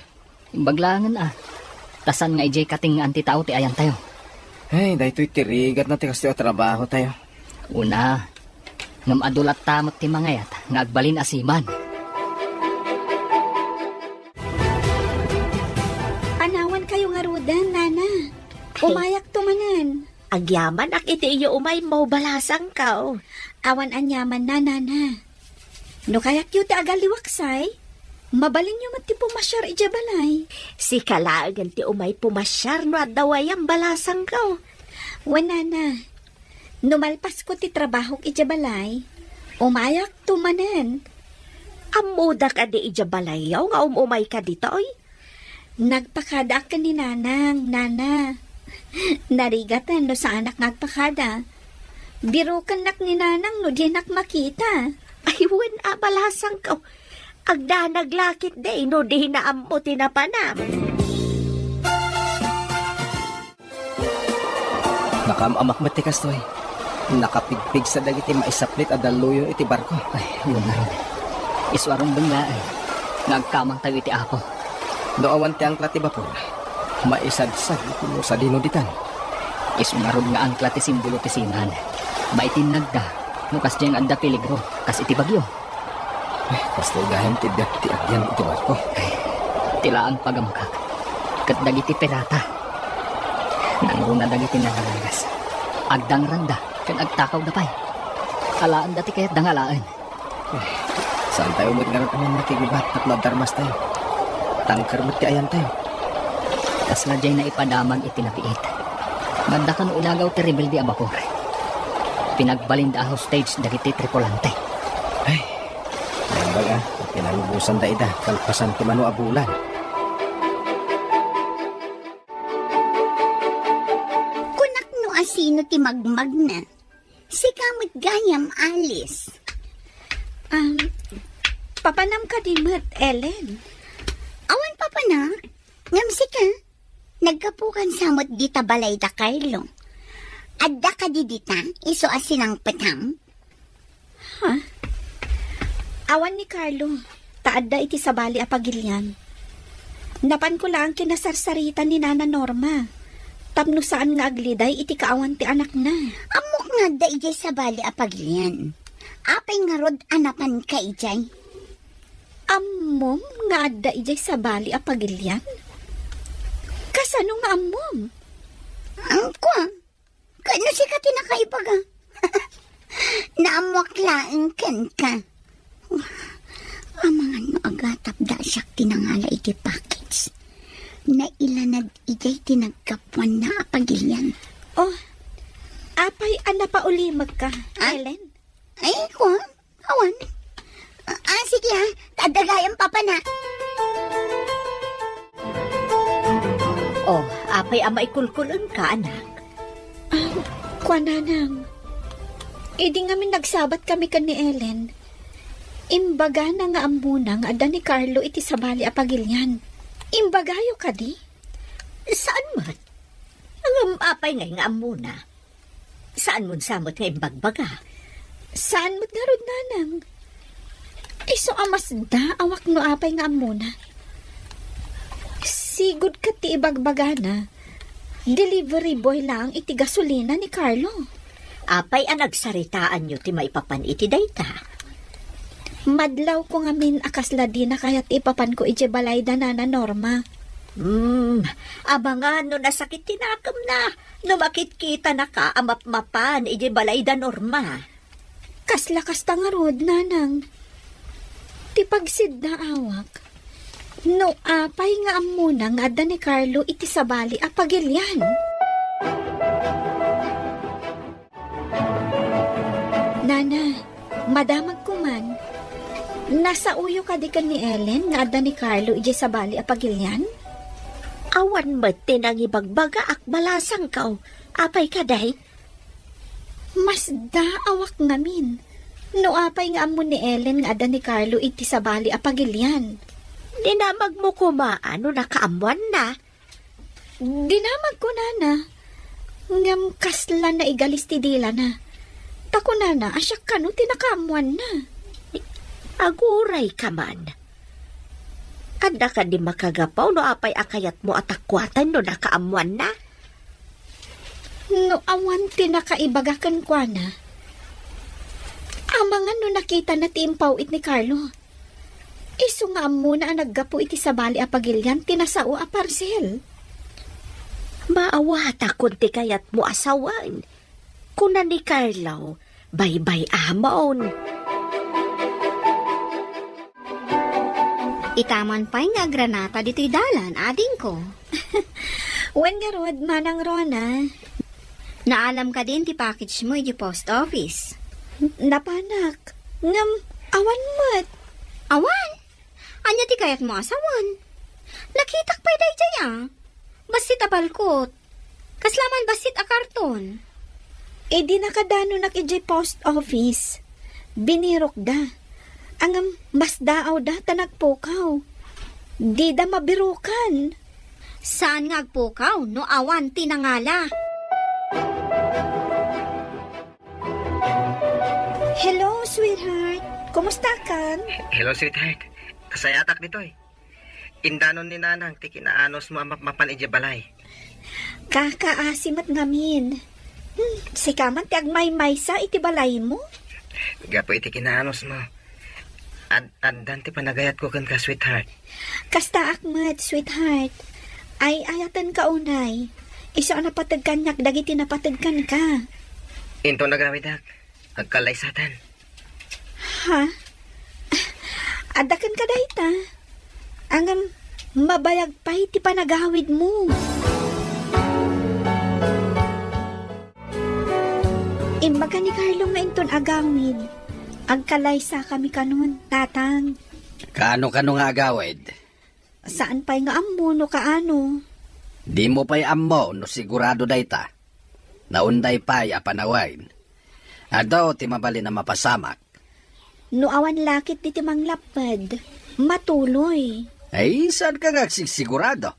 Imbag laengen a. Ta saan nga idiay katengngaan ti tao ti ayantayo. Ay, daytoy ti rigatna ti kastoy a trabahotayo. Una, ngem adu latta met ti mangayat nga agbalin a seaman. Panawankayo ngaruden, Nana. Ay. Umayakto manen. Agyamanak iti iyo umaymo, balasangko. Awan aniamanna, Nana. No kayatyo ti agalliwaksay, mabalinyo met ti pumasiar idiay balay. Sika laengen ti umay pumasiar no adda wayam, balasangko. Wen, Nana. No malpasko ti trabahok idiay balay, umayakto manen. Ammoda kadi idiay balayyo nga um-umayka ditoy? Nagpakadaak ken ni Nanang, Nana. Narigaten no saanak nga agpakada. Birokennak ni Nanang no dinak makita. Ay, wen a, balasangko. Agdanag la ketdi no dina ammo ti napanam. Nakaam-amak met ti kastoy. Nakapigpigsa dagiti maisaplit a dalluyon iti barko. Ay, wen ngarud. Isu a rumbeng laeng nga agkamangtayo iti Apo. No awan ti angkla ti bapor, maisadsad no sadino ditan. Isu ngarud nga angkla ti simbolo ti seaman. Maitinnagda no kasdiay nga adda peligro, kas iti bagyo. Ay, kastoy gayam ti biag ti agyan iti barko. Ay, ti laeng pagamakak ket dagiti pirata. Nangruna dagiti nangalangas. Agdangranda ken agtakawda pay. Alaenda ti kayatda nga alaen. Saantayo met ngarud a makigubat tapno adda armastayo. Tanker met ti ayantayo. Kasla diay naipadamag iti napiit. Adda kano inagaw ti rebelde a bakor. Pinagbalinda a hostage dagiti tripulante. Ay, naimbag a, pinalubosanda ida, kalpasan ti mano a bulan. Kunak no asino ti magmagna. Sika met gayam, Alice. Um, papanam kadi met, Ellen? Awan papanak. Ngem sika, naggapukan sa met dita balay da Carlo. Adda kadi dita, isu a sinangpetam? Ha? Awan ni Carlo, ta adda iti sabali a pagilian. Napanko laeng kinasarsarita ni Nana Norma, tapno saan nga agliday iti kaawan ti anakna. Ammok nga adda idiay sabali a pagilian. Apay ngarud a napanka idiay? Ammom nga adda idiay sabali a pagilian? Kasano nga ammom? Ang kwa, Ket no sika ti nakaibaga, naammoak laeng kenka. Amangan no agatapda a siak ti nangala iti package. Nailanad idiay ti naggapuanna a pagilian. Oh, apay a napaulimekka, ah? Ellen? Ay, kuan. Awan. Ah, ah, sige, ha. Adda gayam papanak. Oh, apay a maikulkul-engka, anak? Ah, kuan, nanang. Idi ngamin nagsabat kami ken ni Ellen, imbagana nga ammona nga adda ni Carlo iti sabali a pagilian. Imbagayo kadi? Saan met? Ngem apay ngay nga ammona? Saanmon sa met nga imbagbaga? Saan met ngarud, nanang? Isu a masdaawak no apay nga ammona. Sigud ket ti ibagbagana, delivery boy laeng iti gasolina ni Carlo. Apay a nagsaritaanyo ti maipapan iti dayta? Madlawko ngamin a kasla dina kayat ti ipapanko idiay balay da Nana Norma. Hmm, amangan no nasakit ti nakemna no makitkitanaka a mapmapan idiay balay da Norma. Kasla kasta ngarud, nanang. Ti pagsiddaawak, no apay nga ammona nga adda ni Carlo iti sabali a pagilian. Nana, madamagko man. Nasaoyo kadi ken ni Ellen nga adda ni Carlo idiay sabali a pagilian? Awan met ti nangibagbagaak, balasangko. Apay kadi? Masdaawak ngamin. No apay nga ammo ni Ellen nga adda ni Carlo iti sabali a pagilian? Dinamagmo koma no nakaammoanna. Dinamagko, nana. Ngem kasla naigalis ti dilana. Ta kunana a siak kano ti nakaammoanna. Agurayka man. Adda kadi makagapu no apay a kayatmo a takuaten no nakaammoanna? No awan ti nakaibaga kenkuana, amangan no nakitana ti impaw-it ni Carlo. Isu nga ammona a naggapu iti sabali a pagilian ti nasao a parcel. Maawatakon ti kayatmo a sawen. Kuna ni Carlo, baybay-amon. Ita man pay nga agranata ditoy dalan, adingko. Wen ngarud, Manang Rona. Naalam kadin ti package mo iti post office? Napanak. Ngem, awan met. Awan? Ania ti kayatmo a sawen? Nakitak pay daydiay a. Bassit a balkot. Kasla man bassit a karton. Idi nakadanonak idiay post office, binirokda. Ngem, masdaawda ta nagpukaw. Dida mabirokan. Saan nga agpukaw no awan ti nangala? Hello, sweetheart. Kumusta kan? Hello, sweetheart. Sayatak ditoy. Indanon ni Nanang ti kinaanusmo a mapmapan idiay balay. Kakaasi met ngamin. Hmm, sika man ti agmaymaysa iti balaymo? Gapu iti kinaanusmo. Ad-, addan ti panagayatko kenka, sweetheart. Kastaak met, sweetheart. Ay-ayatenka unay. Isu a napateg kaniak dagiti napateg kenka. Inton agawidak, Agkallaysatan. Ha? Adda kenka dayta? Ngem mabayag pay ti panagawidmo. Imbaga ni Carlo nga inton agawid, agkallaysakami kanon, Tatang. Kaano-kano nga agawid? Saan pay nga ammo no kaano. Dimo pay ammo no sigurado dayta. Naunday pay a panawen. Adu ti mabalin a mapasamak. No awan la ketdi ti manglapped, matuloy. Ay, saanka nga agsigsigurado?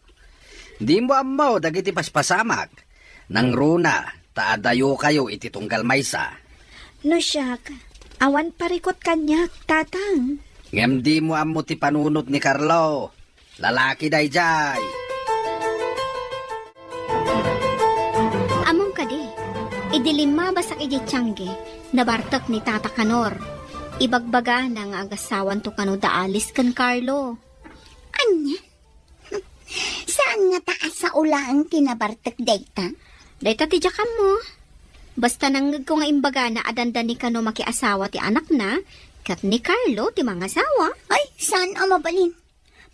Dimo ammo dagiti paspasamak. Nangruna, ta adayokayo iti tunggal maysa. No siak, awan parikut kaniak, Tatang. Ngem dimo ammo ti panunot ni Carlo. Lalaki daydiay. Ammom kadi, idi limmabasak idiay tiangge, nabartek ni Tata Kanor. Ibagbagana nga agasawanto kano da Alice ken Carlo. Ania? Saan ngata a sao laeng ti nabartek dayta? Dayta ti diak ammo. Basta nangngegko nga imbagana a dandani kano makiasawa ti anakna, ket ni Carlo ti mangasawa. Ay, saan a mabalin.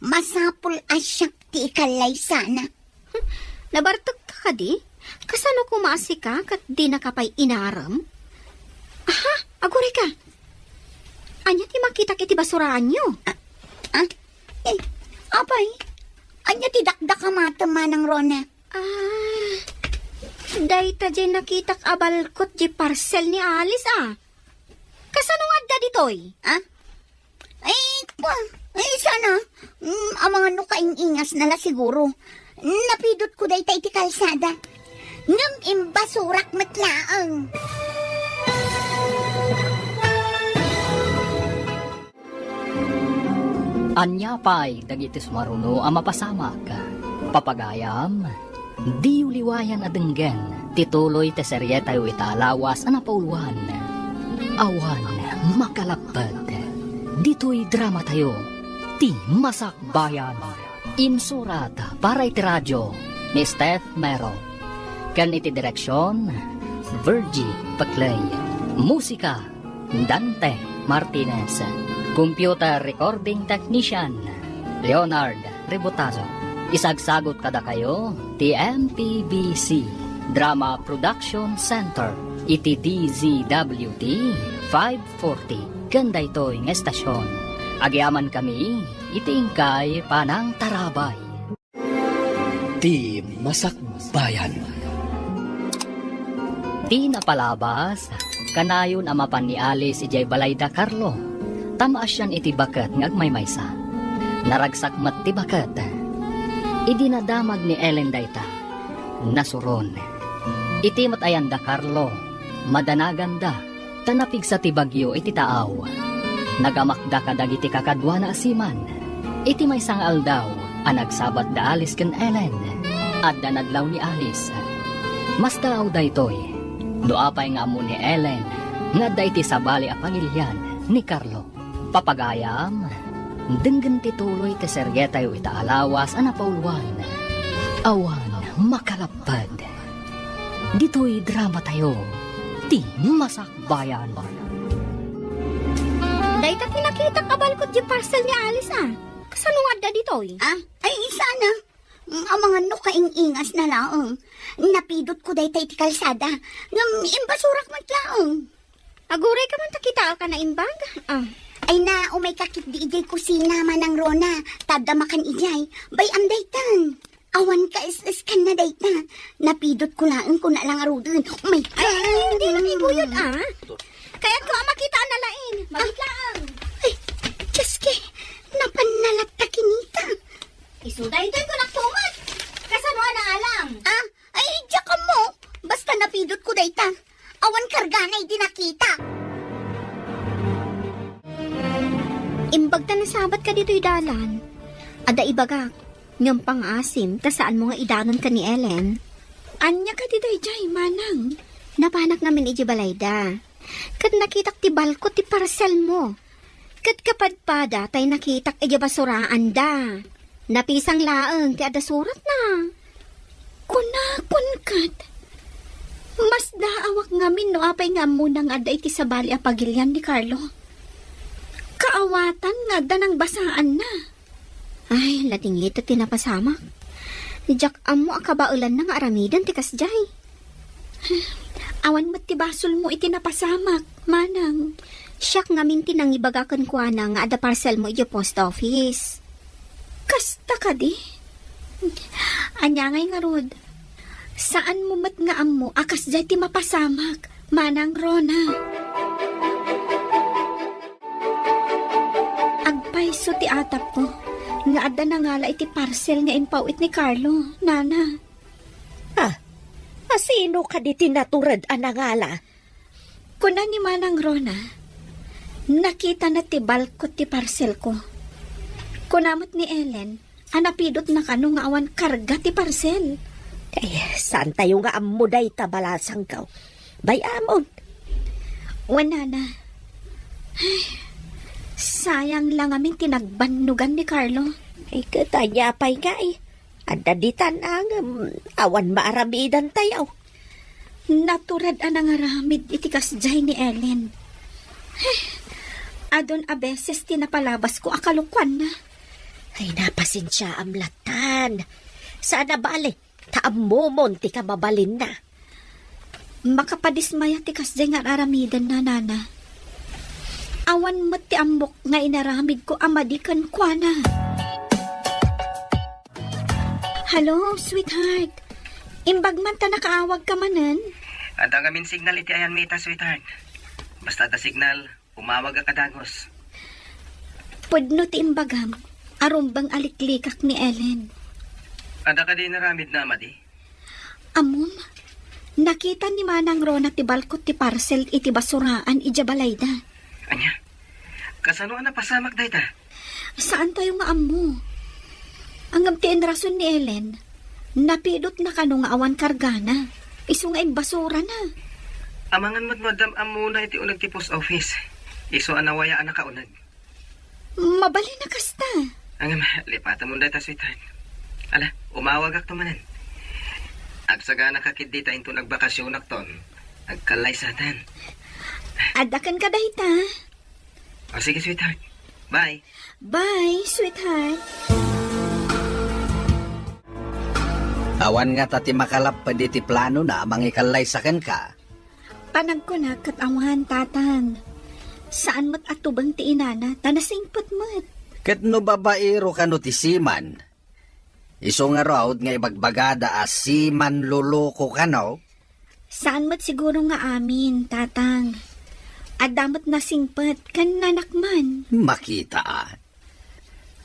Masapul a siak ti ikallaysana. Hmm, nabartekka kadi? Kasano koma a sika ket dinaka pay inarem? Aha, agurayka. Ania ti makitak iti basuraanyo? Ah, ah, eh, apay, ania ti dakdakamatem, Manang Rona? Ah, dayta diay nakitak a balkot diay parcel ni Alice, a. Kasano nga adda ditoy? Ah? Ay, pa, ay, sana. Mm, amangan no kaing-ingasna la siguro. Napidotko dayta iti kalsada. Ngem imbasurak met laeng. Ania pay dagiti sumaruno a mapasamak? Papagayam, diyo liwayan a denggen ti tuloy ti serietayo ita a lawas a napauluan, Awan Makalapped. Ditoy dramatayo, Ti Masakbayan. Insurat para iti radio ni Steph Mero. Ken iti direksion, Virgie Paclay. Musika, Dante Martinez. Computer recording technician, Leonard Rebotazo. Isagsagut kadakayo ti M P B C Drama Production Center iti D Z W T five forty ken daytoy nga estasion. Agyamankami iti inkay panangtarabay. Ti Masakbayan. Ti napalabas, kanayon a mapan ni Alice idiay balayda, Carlo, ta maasian iti baket nga agmaymaysa. Naragsak met ti baket. Idi nadamag ni Ellen dayta, nasuron. Iti met ayanda, Carlo, madanaganda ta napigsa ti bagyo iti taaw. Nagamakda kadagiti kakaduana a seaman. Iti maysa nga aldaw a nagsabat da Alice ken Ellen, adda nadlaw ni Alice. Mastaaw daytoy, no apay nga ammo ni Ellen nga adda iti sabali a pagilian ni Carlo. Papagayam, denggen ti tuloy ti serietayo ita a lawas a napauluan, Awan Makalapped. Ditoy dramatayo, Ti Masakbayan. Dayta ti nakitak a balkot diay parcel ni Alice, a. Kasano nga adda ditoy? Ah, ay, sana. Amangan no kaing-ingasna laeng. Napidotko dayta iti kalsada. Ngem imbasurak met laeng. Agurayka man ta kitaak a naimbag. Ah. Ay na, umayka ketdi idiay kusina, Manang Rona. Ta adda makan idiay. Bay-am daytan. Awan ka es-eskanna dayta. Napidotko laeng kuna la ngaruden. Umayka. Ay, ay, ay, dina iguyod, ah. Kayatko a makitaanna laeng. Mabiit laeng. Ay, Diyos ki, napanna latta kinita. Isu daytoy kunakto met. Kasano a naalam? Ah, ay, diak ammo. Basta napidotko dayta. Awan kargana idi nakita. Imbag ta nasabatka ditoy dalan. Adda ibagak, ngem pangaasim ta saanmo nga idanon ken ni Ellen. Ania kadi daydiay, manang? Napanak ngamin idiay balayda. Ket nakitak ti balkot ti parcelmo. Ket kapadpada tay nakitak idiay basuraanda. Napisang laeng ti adda suratna. Kunakon ket, Masdaawak ngamin no apay nga ammona nga adda iti sabali a pagilian ni Carlo. Kaawatan nga adda nangbasaanna. Ay, latinglit ti napasamak. Diak ammo a kabaelanna nga aramiden ti kasdiay. Awan met ti basolmo iti napasamak, manang. Siak ngamin ti nangibaga kenkuana nga adda parcelmo idiay post office. Kasta kadi? Ania ngay ngarud? Saanmo met nga ammo a kasdiay ti mapasamak, Manang Rona. Agpayso ti atapko nga adda nangala iti parcel nga impaw-it ni Carlo, nana. Ah, asino kadi ti natured a nangala? Kuna ni Manang Rona, nakitana ti balkot ti parcelko. Kuna met ni Ellen, a napidotna kano nga awan karga ti parcel. Ay, saantayo nga ammo dayta, balasangko. Bay-amon. Wen, nana. Ay, sayang la ngamin ti nagbannogan ni Carlo. Ay, ket ania pay ngay? Adda ditan a ngem awan maaramidantayo. Natured a nangaramid iti kasdiay ni Ellen. Ay, adun a beses ti napalabasko a kalokuanna. Ay, napasensiaam lattan. Saan a bale, ta ammomon ti kamabalinna. Makapadismaya ti kasdiay nga ar-aramidenna, nana. Awan met ti ammok nga inaramidko a madi kenkuana. Hello, sweetheart. Imbag man ta nakaawagka manen? Adda ngamin signal iti ayanmi ita, sweetheart. Basta adda signal, umawagak a dagus. Pudno ti imbagam, a rumbeng a liklikak ni Ellen. Adda kadi inaramidna a madi? Ammom, nakita ni Manang Rona ti balkot ti parcel iti basuraan idiay balayda. Ania? Kasano a napasamak dayta? Saantayo nga ammo. Ngem ti inrason ni Ellen, napidotna kano nga awan kargana. Isu nga imbasurana. Amangan met no addam ammona iti uneg ti post office. Isu a nawaya a nakauneg. Mabalin a kasta. Ngem, lipatemon dayta, sweetheart. Ala, umawagakto manen. Agsaganaka ketdi ta inton agbakasionakton, agkallaysatan. Adda kenka dayta. O, sige, sweetheart. Bye. Bye, sweetheart. Awan ngata ti makalapped iti planona a mangikallaysa kenka. Panagkunak ket awan, Tatang. Saan met a tubeng ti inana, ta nasingpet met. Ket no babaero kano ti seaman, isu ngarud nga ibagbagada a seaman loloko kano? Saan met siguro nga amin, Tatang. Adda met nasingpet ken nanakman. Makita a.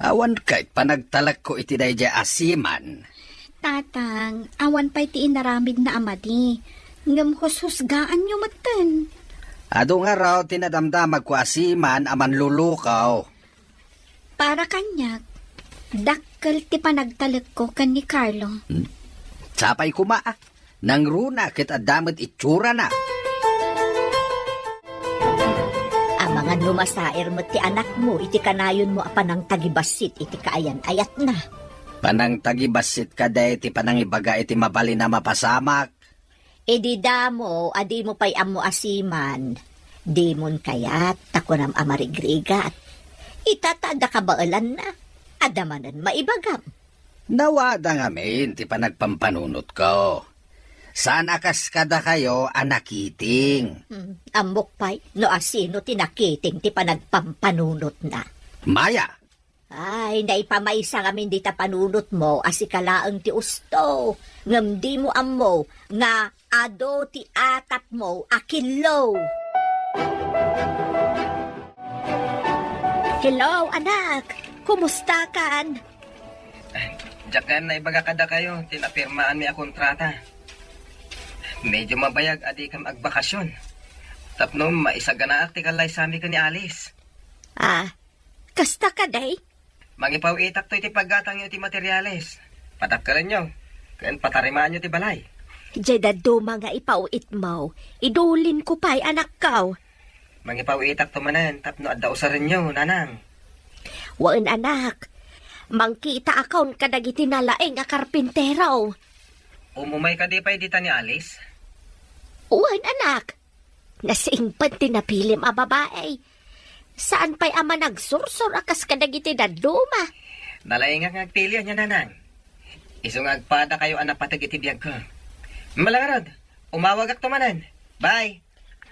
Awan ket panagtalekko iti daydiay a seaman. Tatang, awan pay ti inaramidna a madi, ngem hushusgaanyo metten. Adu ngarud ti nadamdamagko a seaman a manlulukaw. Para kaniak, dakkel ti panagtalekko ken ni Carlo. Hmm? Sapay koma, a. Nangruna ket adda met itsurana. Amangan no masair met ti anakmo iti kanayonmo a panangtagibassit iti kaayan-ayatna. Panangtagibassit kadi ti panangibaga iti mabalin a mapasamak? Idi damo a dimo pay ammo a seaman, dimon kayat ta kunam a marigrigat. Ita ta adda kabaelanna, adda manen maibagam. Nawada ngamin ti panagpampanunotko. Saan a kas kadakayo a nakiting. Hmm, ammok pay no asino ti nakiting ti panagpampanunotna. Maya! Ay, naipamaysa ngamin dita panunotmo a sika laeng ti usto, ngem dimo ammo nga adu ti atapmo a killo. Hello, anak! Kumustakan? Diak gayam naibaga kadakayo ti napirmaanmi a kontrata. Medyo mabayag a dikam agbakasyon tapno maisaganaak ti kallaysami ken ni Alice. Ah, kasta kadi? Mangipaw-itakto iti paggatangyo iti materiales. Padakkelenyo ken patarimaanyo ti balay. Diay dadduma nga ipaw-itmo, idulinko pay, anakko. Mangipaw-itakto manen tapno adda usarenyo, nanang. Wen, anak. Mangkitaakon kadagiti nalaing a karpintero. Umumay kadi pay dita ni Alice? Wen, anak. Nasingpet ti napilim a babai. Saan pay a managsursor a kas kadagiti dadduma. Nalaingak nga agpili, ania, nanang. Isu nga agpadakayo a napateg iti biagko. Mala ngarud, umawagakto manen. Bye.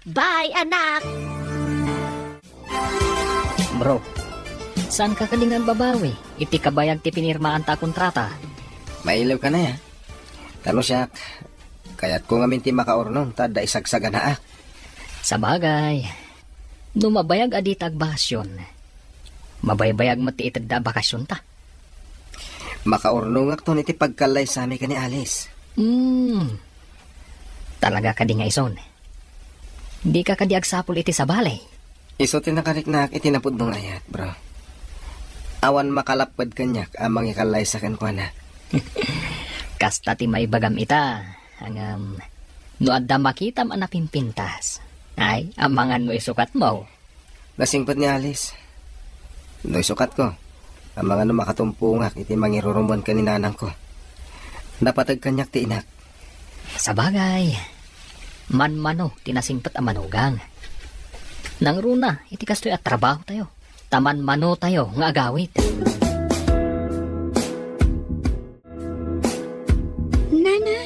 Bye, anak. Bro, saan ka kadi nga agbabawi iti kabayag ti pinirmaanta a kontrata? Mailiw ka na ya. Tano siak, kayatko ngamin ti makaurnong ta adda isagsaganaak. Sabagay, no mabayag a dita agbakasyon, mabaybayag met ti itedda a bakasyonta. Makaurnongakton iti pagkallaysami ken ni Alice. Hmm. Talaga kadi nga ison? Dika kadi agsapul iti sabali? Isu ti nakariknaak iti napudno nga ayat, bro. Awan makalapped kaniak a mangikallaysa kenkuana. Kasta ti maibagam ita, ngem no adda makitam a napimpintas, ay, amangan no isukatmo. Nasingpet ni Alice. No isukatko, amangan no makatumpongak iti mangirurumuen ken ni nanangko. Napateg kaniak ti inak. Sabagay, manmano ti nasingpet a manugang. Nangruna iti kastoy a trabahotayo, ta manmanotayo nga agawid. Nana!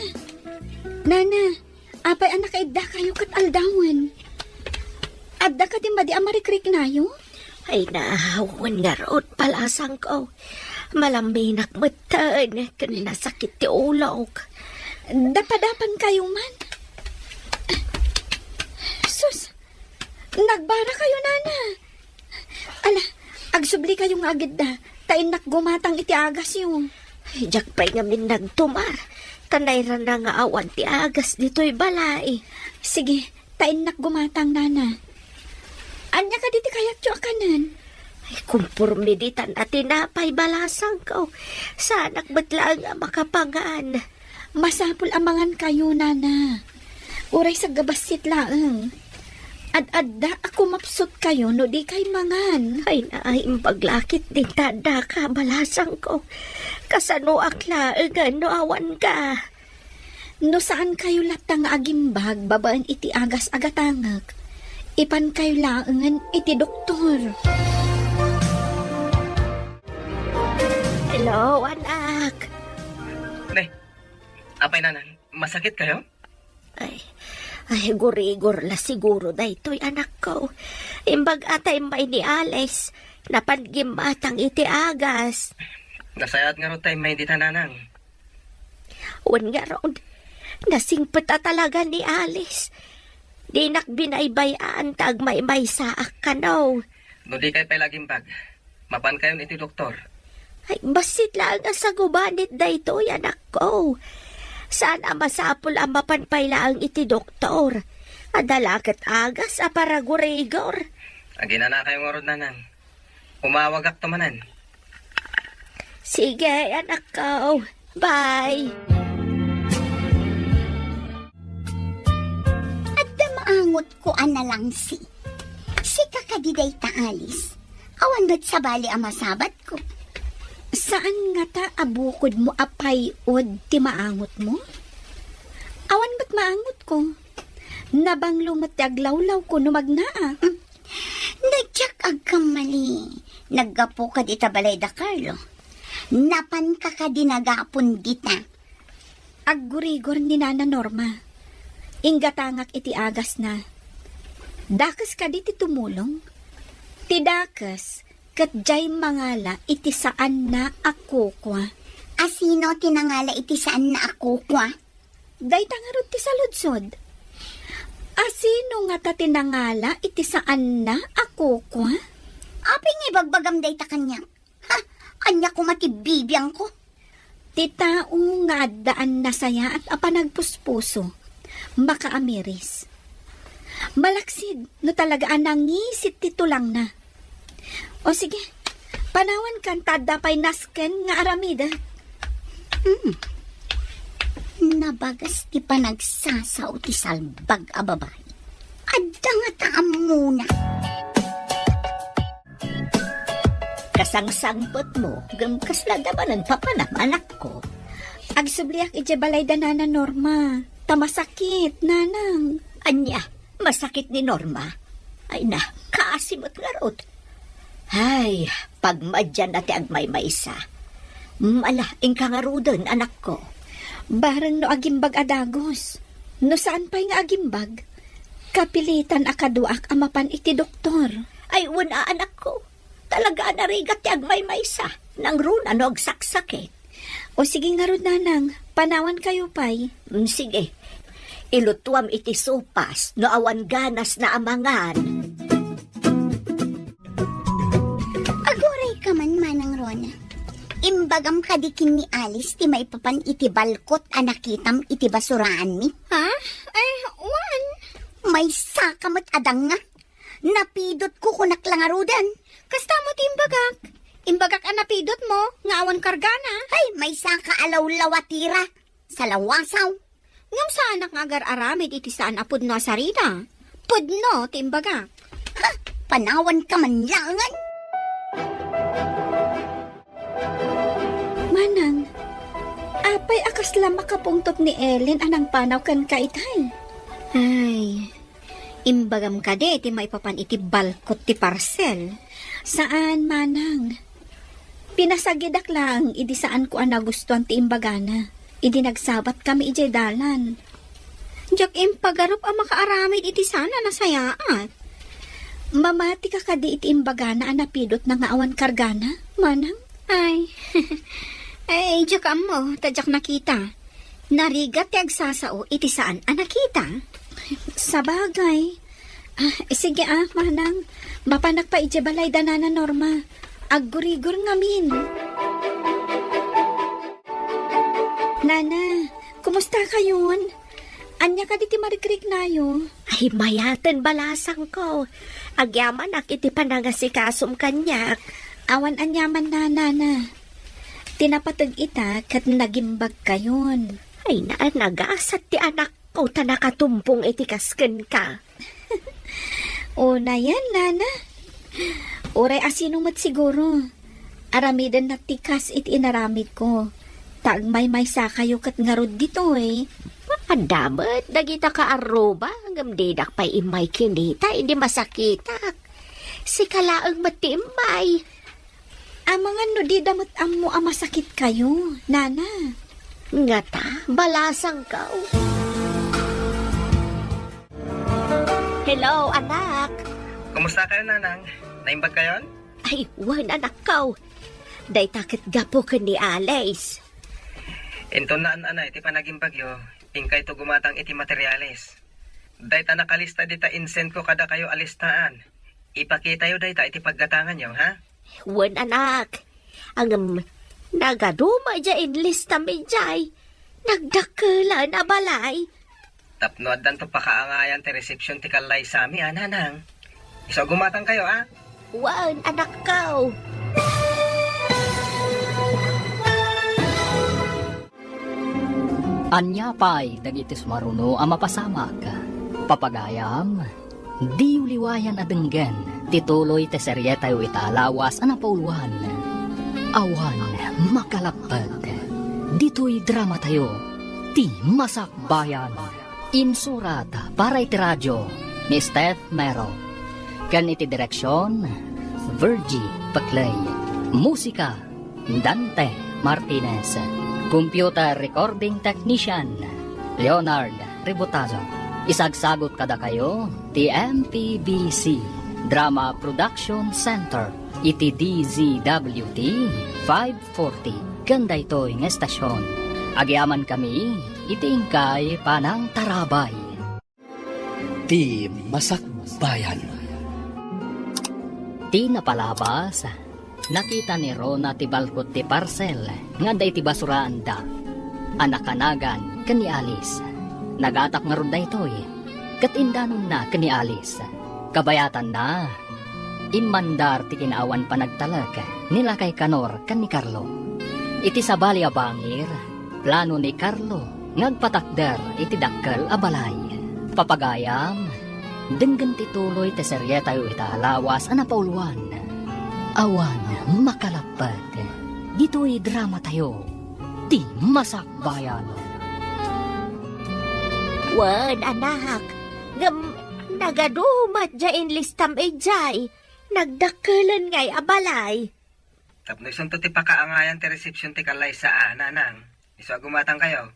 Nana! Apay a nakaiddakayo ket aldawen? Adda kadi madi a marikriknayo? Ay, naawan ngarud, balasangko. Malamminak metten ken nasakit ti ulok. Dapadapankayo man? Sus! Nagbara kayo, nana. Ala, agsubli kayo nga agidda, ta innak gumatang iti agasyo. Ay, diak pay ngamin nagtumar, ta nairana nga awan ti agas ditoy balay. Sige, ta innak gumatang, nana. Ania kadi ti kayatyo a kanen? Ay, kumporme ditan a tinapay, balasangko. Saanak met laeng a makapangan. Masapul a mangan kayo, nana. Uray saggabassit laeng. Ad-adda a kumapsut kayo no di kay mangan. Ay, naimbag lakit din tadda ka, balasangko. Kasanoak laeng no awan ka? No saan kayo latta nga agimbag babaen iti agas a gatangek, ipan kayo laengen iti doktor. Hello, anak. Ne, apay, nanang, masakit kayo? Ay, ay, gurigor la siguro daytoy, anakko. Imbag a ta immay ni Alice, napan gimmatang iti agas. Nasayaat ngarud ta immay dita, nanang. Wen ngarud, nasingpet a talaga ni Alice. Dinak binaybay-an ta agmaymaysaak kano. No di kay pay lagimbag, mapan kayon iti doktor. Ay, bassit laeng a sagubanit daytoy, anakko. Saan a masapul a mapan pay laeng iti doktor. Adda la ket agas a paragurigor. Aginana kayo ngarud, nanang. Umawagakto manen. Sige, anakko. Bye. Adda maangotko a nalangsi. Sika kadi dayta, Alice? Awan met sabali a masabatko. Saan ngata a bukodmo a pay-od ti maangotmo? Awan met maangotko. Nabanglo met ti aglawlawko no magnaak. Mm. No diak agkammali, naggapuka dita balay da Carlo. Napanka kadi nagapon dita? Aggurigor ni Nana Norma. Inggatangak iti agasna. Dakes kadi ti tumulong? Ti dakes, ket diay mangala iti saanna a kukua. Asino ti nangala iti saanna a kukua? Dayta ngarud ti saludsod. Asino ngata ti nangala iti saanna a kukua? Apay nga ibagbagam dayta kaniak? Ha? Ania koma ti bibiangko? Ti tao nga addaan nasayaat a panagpuspuso, makaamiris. Malaksid no talaga a nangisit ti tulangna. O sige, panawankan ta adda pay nasken nga aramidek. Hmm. Nabagas ti panagsasao ti salbag a babai. Adda ngata ammona. Kasangsangpetmo, ngem kasla adda manen papanam, anakko. Agsubliak idiay balay da Nana Norma. ta masakit, nanang. Ania, masakit ni Norma? Ay na, kaasi met ngarud. Ay, pagmadianna ti agmaymaysa. Mala, inka ngaruden, anakko. Bareng no agimbag a dagus. No saan pay nga agimbag, kapilitan a kaduak a mapan iti doktor. Ay, wen a, anakko. Talaga a narigat ti agmaymaysa. Nangruna no agsaksakit. O sige ngarud, nanang, panawankayo pay. Mm, sige. Ilutuam iti sopas no awan ganasna a mangan. Aguray ka man, Manang Rona. Imbagam kadi ken ni Alice ti maipapan iti balkot a nakitam iti basuraanmi? Ha? Ay, wen. Maysa ka met a danga. Napidotko, kunak la ngaruden. Kasta met ti imbagak. Imbagak a napidotmo nga awan kargana. Ay, maysa ka a lawlawatira. Salawasaw. Ngem saanak nga agar-aramid iti saan a pudno a sarita. Pudno ti imbagak. Ha? Panawanka man laengen? Manang, apay a kasla makapungtot ni Ellen a nangpanaw kenka itay? Ay, imbagam kadi ti maipapan iti balkot ti parcel? Saan, manang. Pinasagidak laeng idi saanko a nagustuan ti imbagana. Idi nagsabatkami idiay dalan. Diak impagarup a makaaramid iti saan a nasayaat. Mamatika kadi iti imbagana a napidotna nga awan kargana, manang? Ay, ay, diak ammo, ta diak nakita. Narigat ti agsasao iti saan a nakita. Sabagay. Ah, sige ah, manang. Mapanak pay idiay balay da Nana Norma. Aggurigor ngamin. Nana, kumusta kayon? Ania kadi ti marikriknayo? Ay, mayaten, balasangko. Agyamanak iti panangasikasom kaniak. Awan aniaman, Nana. Ti napateg ita ket nagimbag kayon. Ay, na, nagasat ti anakko ta nakatumpong iti kas kenka. Unayen, Nana. Uray a sino met siguro. Aramidenna ti kas iti inaramidko. Ta agmaymaysa kayo ket ngarud ditoy. Adda met dagita kaarruba, ngem didak pay immay kinita idi masakitak. Sika laeng met ti immay. Amangan no dida met ammo a masakit kayo, Nana. Ngata, balasangko. Hello, anak. Kumusta kayo, Nanang? Naimbag kayon? Ay, wen, anakko. Dayta ket gapu ken ni Alice. Inton naan-anay ti panagimbagyo, inkayto gumatang iti materiales. Dayta nakalista dita insendko kadakayo a listaan. Ipakitayo dayta iti paggatanganyo, ha? Wen, anak. Ngem, nagaduma diay inlistami diay. Nagdakkelan a balay. Tapno addanto pakaangayan ti resepsion ti kallaysami, a, Nanang. Isu a gumatangkayo, a? Wen, anakko. Ania pay dagiti sumaruno a mapasamak? Papagayam, diyo liwayan a denggen ti tuloy ti serietayo ita a lawas a napauluan. Awan makalappek. Ditoy dramatayo, Ti Masakbayan. Insurat para iti radio ni Steph Mero, ken iti direksion, Virgie Paclay. Musika, Dante Martinez. Computer recording technician, Leonard Ributazo. Isagsagot kadakayo ti M P B C Drama Production Center iti D Z W T five forty ken daytoy nga estasion. Agyamankami iti inkay panangtarabay. Ti Masakbayan. Ti napalabas, nakita ni Rona ti balkot ti parsel nga adda iti basuraanda a nakanagan ken ni Alice. Nagatak ngarud daytoy ket indanonna ken ni Alice. Kabayatanna, immandar ti kinaawan panagtalek ni Lakay Kanor ken ni Carlo. Iti sabali a bangir, plano ni Carlo nga agpatakder iti dakkel a balay. Papagayam, denggen ti tuloy ti serietayo ita a lawas a napauluan. Awan makalappek ditoy dramatayo, Ti Masakbayan. Wen, anak. Ngem, nagadu met diay inlistam idiay. Nagdakkelen ngay a balay. Tapno isunto ti pakaangayan ti resepsiyon ti kallaysa a, nanang. Isu a gumatangkayo.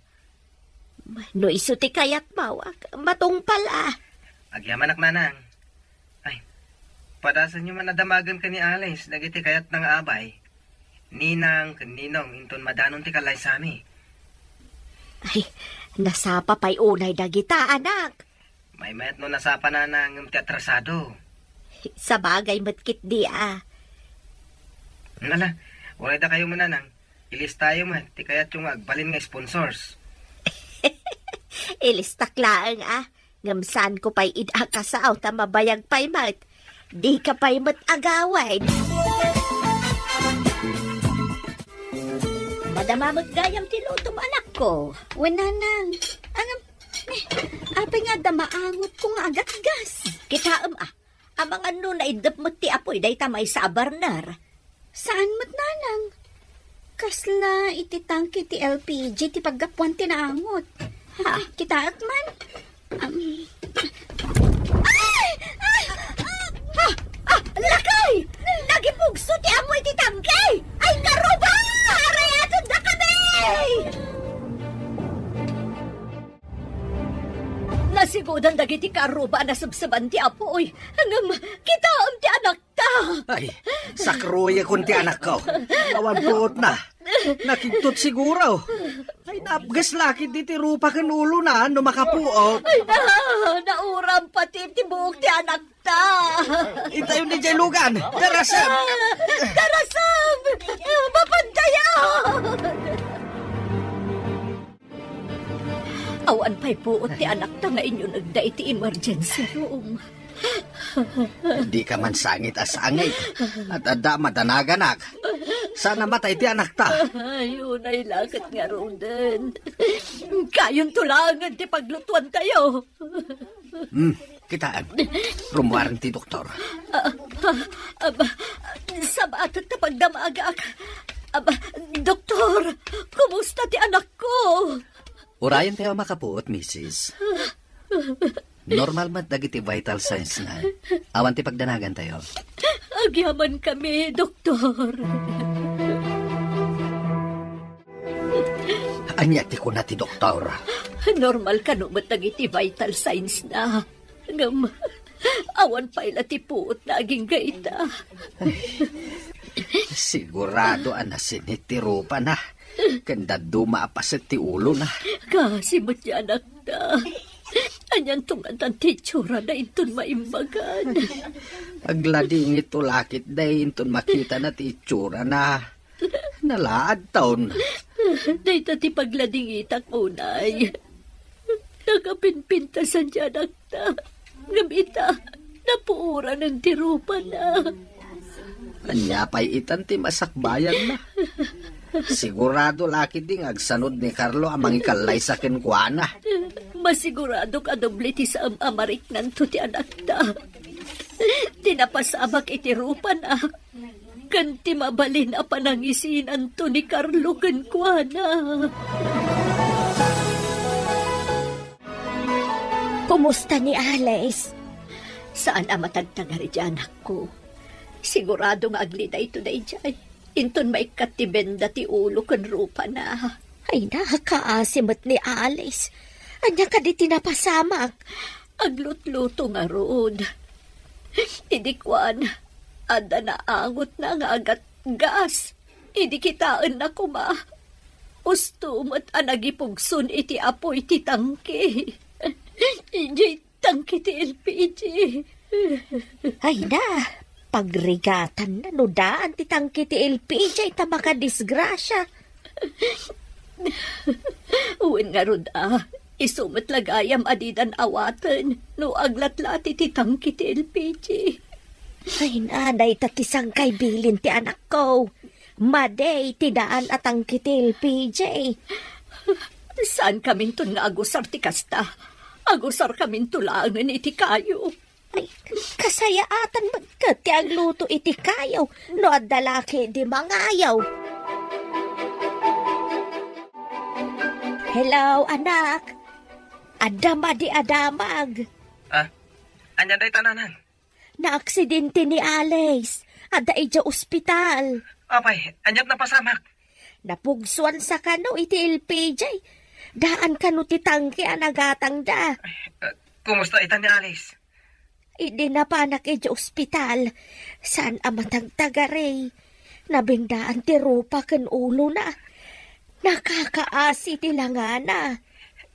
No isu ti kayatmo, ak-, matungpal a. Agyamanak, nanang. Ay, padasenyo man a damagen ken ni Alice dagiti kayatna nga abay. Ninang ken ninong inton madanon ti kallaysami. Ay, nasapa pay unay dagita, anak. Maymayat no nasapa, nanang, ngem ti atrasado. Sabagay met ketdi a. Ala, uray dakayo man, nanang. Ilistayo met ti kayatyo nga agbalin nga sponsors. Ilistak laeng a. Ngem saanko pay ida a kasao ta mabayag pay met. Dika pay met agawid. Madama met gayam ti lutom, anakko. Wen, nanang. Ngem, eh, apay nga adda maangotko nga agatgas? Kitaem a. Amangan no naiddep met ti apuy dayta maysa a burner. Saan met, nanang? Kasla iti tangke ti L P G ti paggapuan ti naangot. Ha, kitaek man. Am. Ay! Ay! Ah! Ah! Ah! Lakay! Nagipugso ti amoy ti tangke! Ay, karuba! Arayaten dakami! Nasigudan dagiti karuba a nasebseban ti apuy. Ngem, kitaem ti anakta. Ay, sakruyekon ti anakko. Awan puotna. Nakigtot siguro. Ay, napges la ketdi ti rupa ken ulona no makapuot. Ay, na, nauram pati ti buok ti anakta. Itayo ni Jay Lugan. Darasem! Darasem! Mapantayan! Awan pay puot ti anakta nga inyunegda iti emergency room. Dika man sangit a sangit. At adda madanaganak. Saan a matay ti anakta. Ay, unay la ket ngaruden. Kayonto laengen ti paglutuantayo. Hmm, kitaem. Rummuar ti doktor. Ah, ah, aba, sabaat ta pagdamagak. Aba, doktor, kumusta ti anakko? Urayentayo a makapuot, misis. Normal met dagiti vital signs na. Awan ti pagdanagantayo. Agyamankami, doktor. Ania ti kuna ti doktor? Normal kano met dagiti vital signs na. Ngem, awan pay la ti puotna agingga ita. Sigurado a nasinit ti rupana, ken dadduma a paset ti ulona. Kaasi met ti anakta. Anianto ngatan ti itsurana inton maimbagan? Agladingitto la ketdi inton makitana ti itsurana. Nalaadton. Dayta ti pagladingitak unay. Nakapimpintasan ti anakta. Ngem ita, napuoranen ti rupana. Ania pay itan ti masakbayanna? Sigurado la ketdi nga agsanud ni Carlo a mangikallaysa kenkuana. Masiguradok a doble ti saan a mariknanto ti anakta. Ti napasamak iti rupana. Ken ti mabalin a panangisinanto ni Carlo kenkuana. Kumusta ni Alice? Saan a matagtagari ti anakko. Sigurado nga aglidayto daydiay. Inton maikkat ti benda ti ulo ken rupana. Ay, nakaasi met ni Alice. Ania kadi ti napasamak? Aglutluto ngarud. Idi kuan, adda naangotna nga agatgas. Idi kitaenna koma, usto met a nagipugson iti apuy ti tangke. Idiay tangke ti L P G. Ay na, pagrigatanna no daan ti tangke ti L P G ta makadisgrasia. Wen ngarud a, isu met la gayam a didan awaten no aglatlati ti tangke ti L P G. Ay na, dayta ti sangkay bilin ti anakko. Madi ti daan a tangke ti L P G. Saankaminton nga agusar ti kasta. Agusarkaminto laengen iti kayo. Ay, kasayaatan met ket ti agluto iti kayo no adda la ketdi mangayo. Hello, anak. Adda madi a damag. Ah, ania dayta, nanang? Naaksidente ni Alice. Adda idiay ospital. Apay, aniat napasamak? Napugsuan sa kano iti L P G. Daan kano ti tangke a nagatangda. Ah, kumusta ita ni Alice? Idi napanak idiay ospital, saan a matagtagari. Nabingdaan ti rupa ken ulona. Nakakaasi ti langana.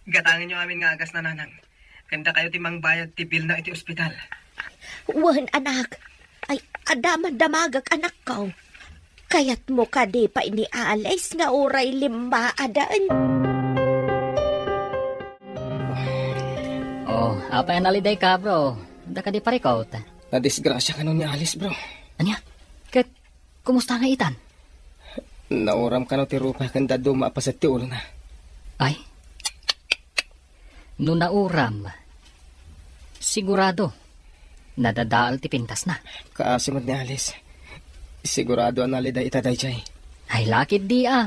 Gatangenyo amin nga agasna, nanang. Ken dakayo ti mangbayad ti bilna iti ospital. Wen, anak. Ay, adda man damagak, anakko. Kayatmo kadi pay ni Alice nga uray limmaaden? Oh, apay a nalidayka, bro? Adda kadi parikut? Nadisgrasya kano ni Alice, bro. Ania? Ket kumusta nga itan? Nauram kano ti rupa ken dadduma a paset ti ulona. Ay? No nauram, sigurado, nadadael ti pintasna. Kaasi met ni Alice. Sigurado a naliday ita daydiay. Ay, lakit di a.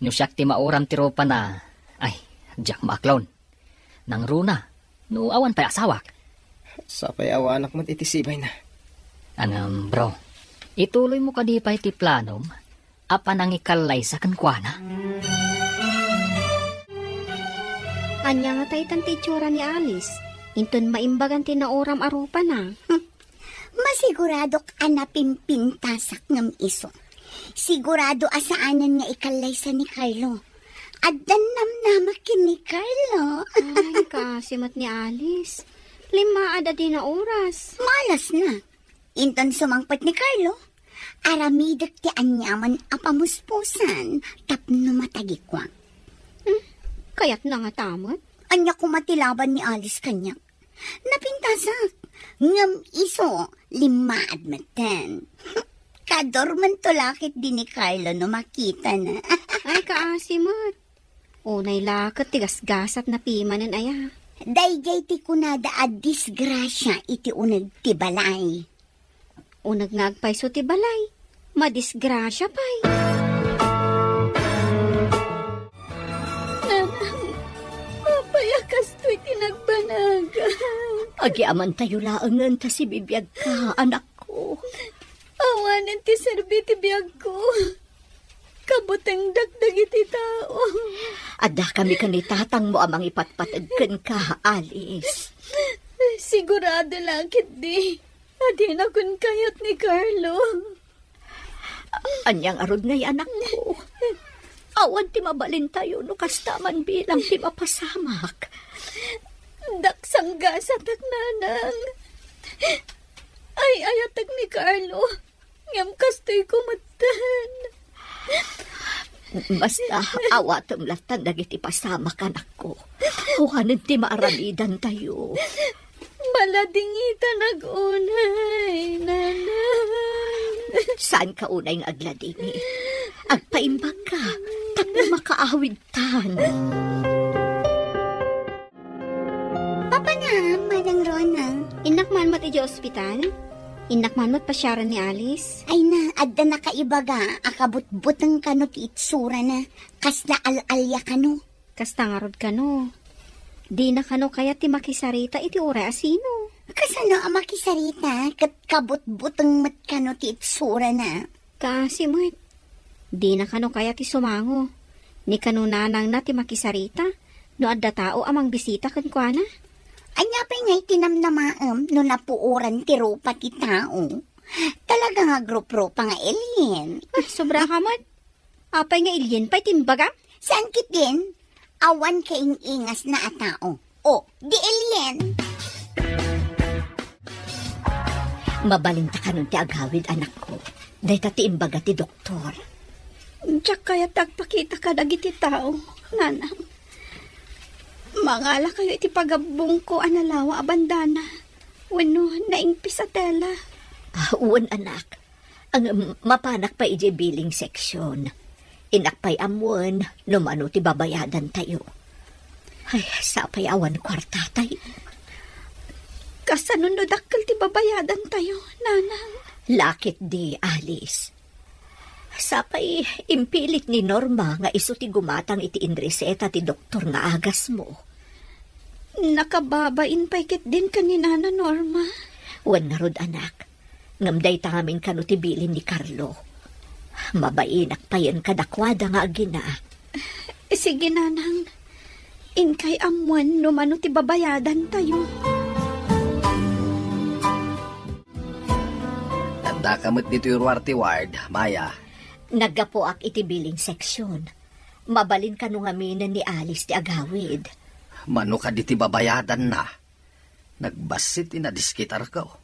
No siak ti mauram ti rupana, ay, diak maaklon. Nangruna, no awan pay asawak. Sapay awanak met iti sibayna. Ngem, bro, ituloymo kadi pay ti planom a panangikallaysa kenkuana? Ania ngata itan ti itsura ni Alice? Inton maimbagan ti nauram a rupana. Masiguradok a napimpintasak ngem isu. Sigurado a saanen nga ikallaysa ni Carlo. Addan namnamak ken ni Carlo. Ay, kaasi met ni Alice. Limmaad a dina oras. Malasna. Inton sumangpet ni Carlo, aramidek ti aniaman a pamuspusan tapno matagikuak. Hmm, kayatna ngata met? Ania koma ti laban ni Alice kaniak? Napintasak. Ngem isu, limmaad metten. Kadormento lakit di ni Carlo no makitana. Ay, kaasi met. Unay la ket ti gasgasat napimanen aya. Daydiay ti kunada a disgrasia iti uneg ti balay. Uneg nga agpayso ti balay, madisgrasia pay. Nanang, apay a kastoy ti nagbanag? Agyamankatayo laengen ta sibibiagka, anakko. Awanen ti serbi ti biagko. Kabutengdak dagiti tao. Addakami ken ni tatangmo a mangipatpateg kenka, Alice. Sigurado la ketdi a dinakon kayat ni Carlo. Ania ngarud ngay, anakko? Awan ti mabalintayo no kasta man bilang ti mapasamak. Daksanggasatak, nanang. Ay-ayatek ni Carlo. Ngem kastoy ko metten. Basta, awatem lattan dagiti pasamak, anakko. Awanen ti maaramidantayo. Baladingitan agunay, nanang. Saanka unay nga agladingit. Agpaimbagka, tapno makaawidtan. Papa na, Manang Rona. Innak man met idiay ospital? Innak man met pasiaren ni Alice? Ay na, adda nakaibaga a kabutbuteng kano ti itsurana. Kasla al-alia kano. Kasta ngarud kano. Dina kano kayat ti makisarita iti uray a sino? Kasano a makisarita ket kabutbuteng met kano ti itsurana? Kaasi met. Dina kano kayat ti sumango. Ni kano nanangna ti makisarita no adda tao a mangbisita kenkuana. Ania pay ngay ti namnamaem no napuoran ti rupa ti tao? Talaga nga agrup-rupa nga alien. Ah, sobra ka met. Apay nga alien pay ti imbagam? Saan ketdin? Awan kaing-ingasna a tao. O, di alien. Mabalinta kanon ti agawid, anakko. Dayta ti imbaga ti doktor. Diak kayat ti agpakita kadagiti tao, nanang. Mangalakayo iti pagabbongko a nalawa a bandana wenno naingpis a tela. Ah, wen, anak. Ang mapanak pay idiay billing section. Innak pay ammoen no mano ti babayadantayo. Ay, sapay awan kuartatayo. Kasano no dakkel ti babayadantayo, nanang? Lakit di, Alice. Sapay impilit ni Norma nga isu ti gumatang iti inreseta ti doktor nga agasmo. Nakababain pay ketdin ken ni Nana Norma. Wen ngarud, anak. Ngem dayta ngamin kano ti bilin ni Carlo. Mabainak payen kadakuada nga agina. Sige, Nanang. Inkay ammoen no mano ti babayadantayo. Addaka met ditoy ruar ti ward, Maya. Naggapuak iti billing section. Mabalin kano ngaminen ni Alice ti agawid. Mano kadi ti babayadanna? Nagbassit ti nadiskitarko.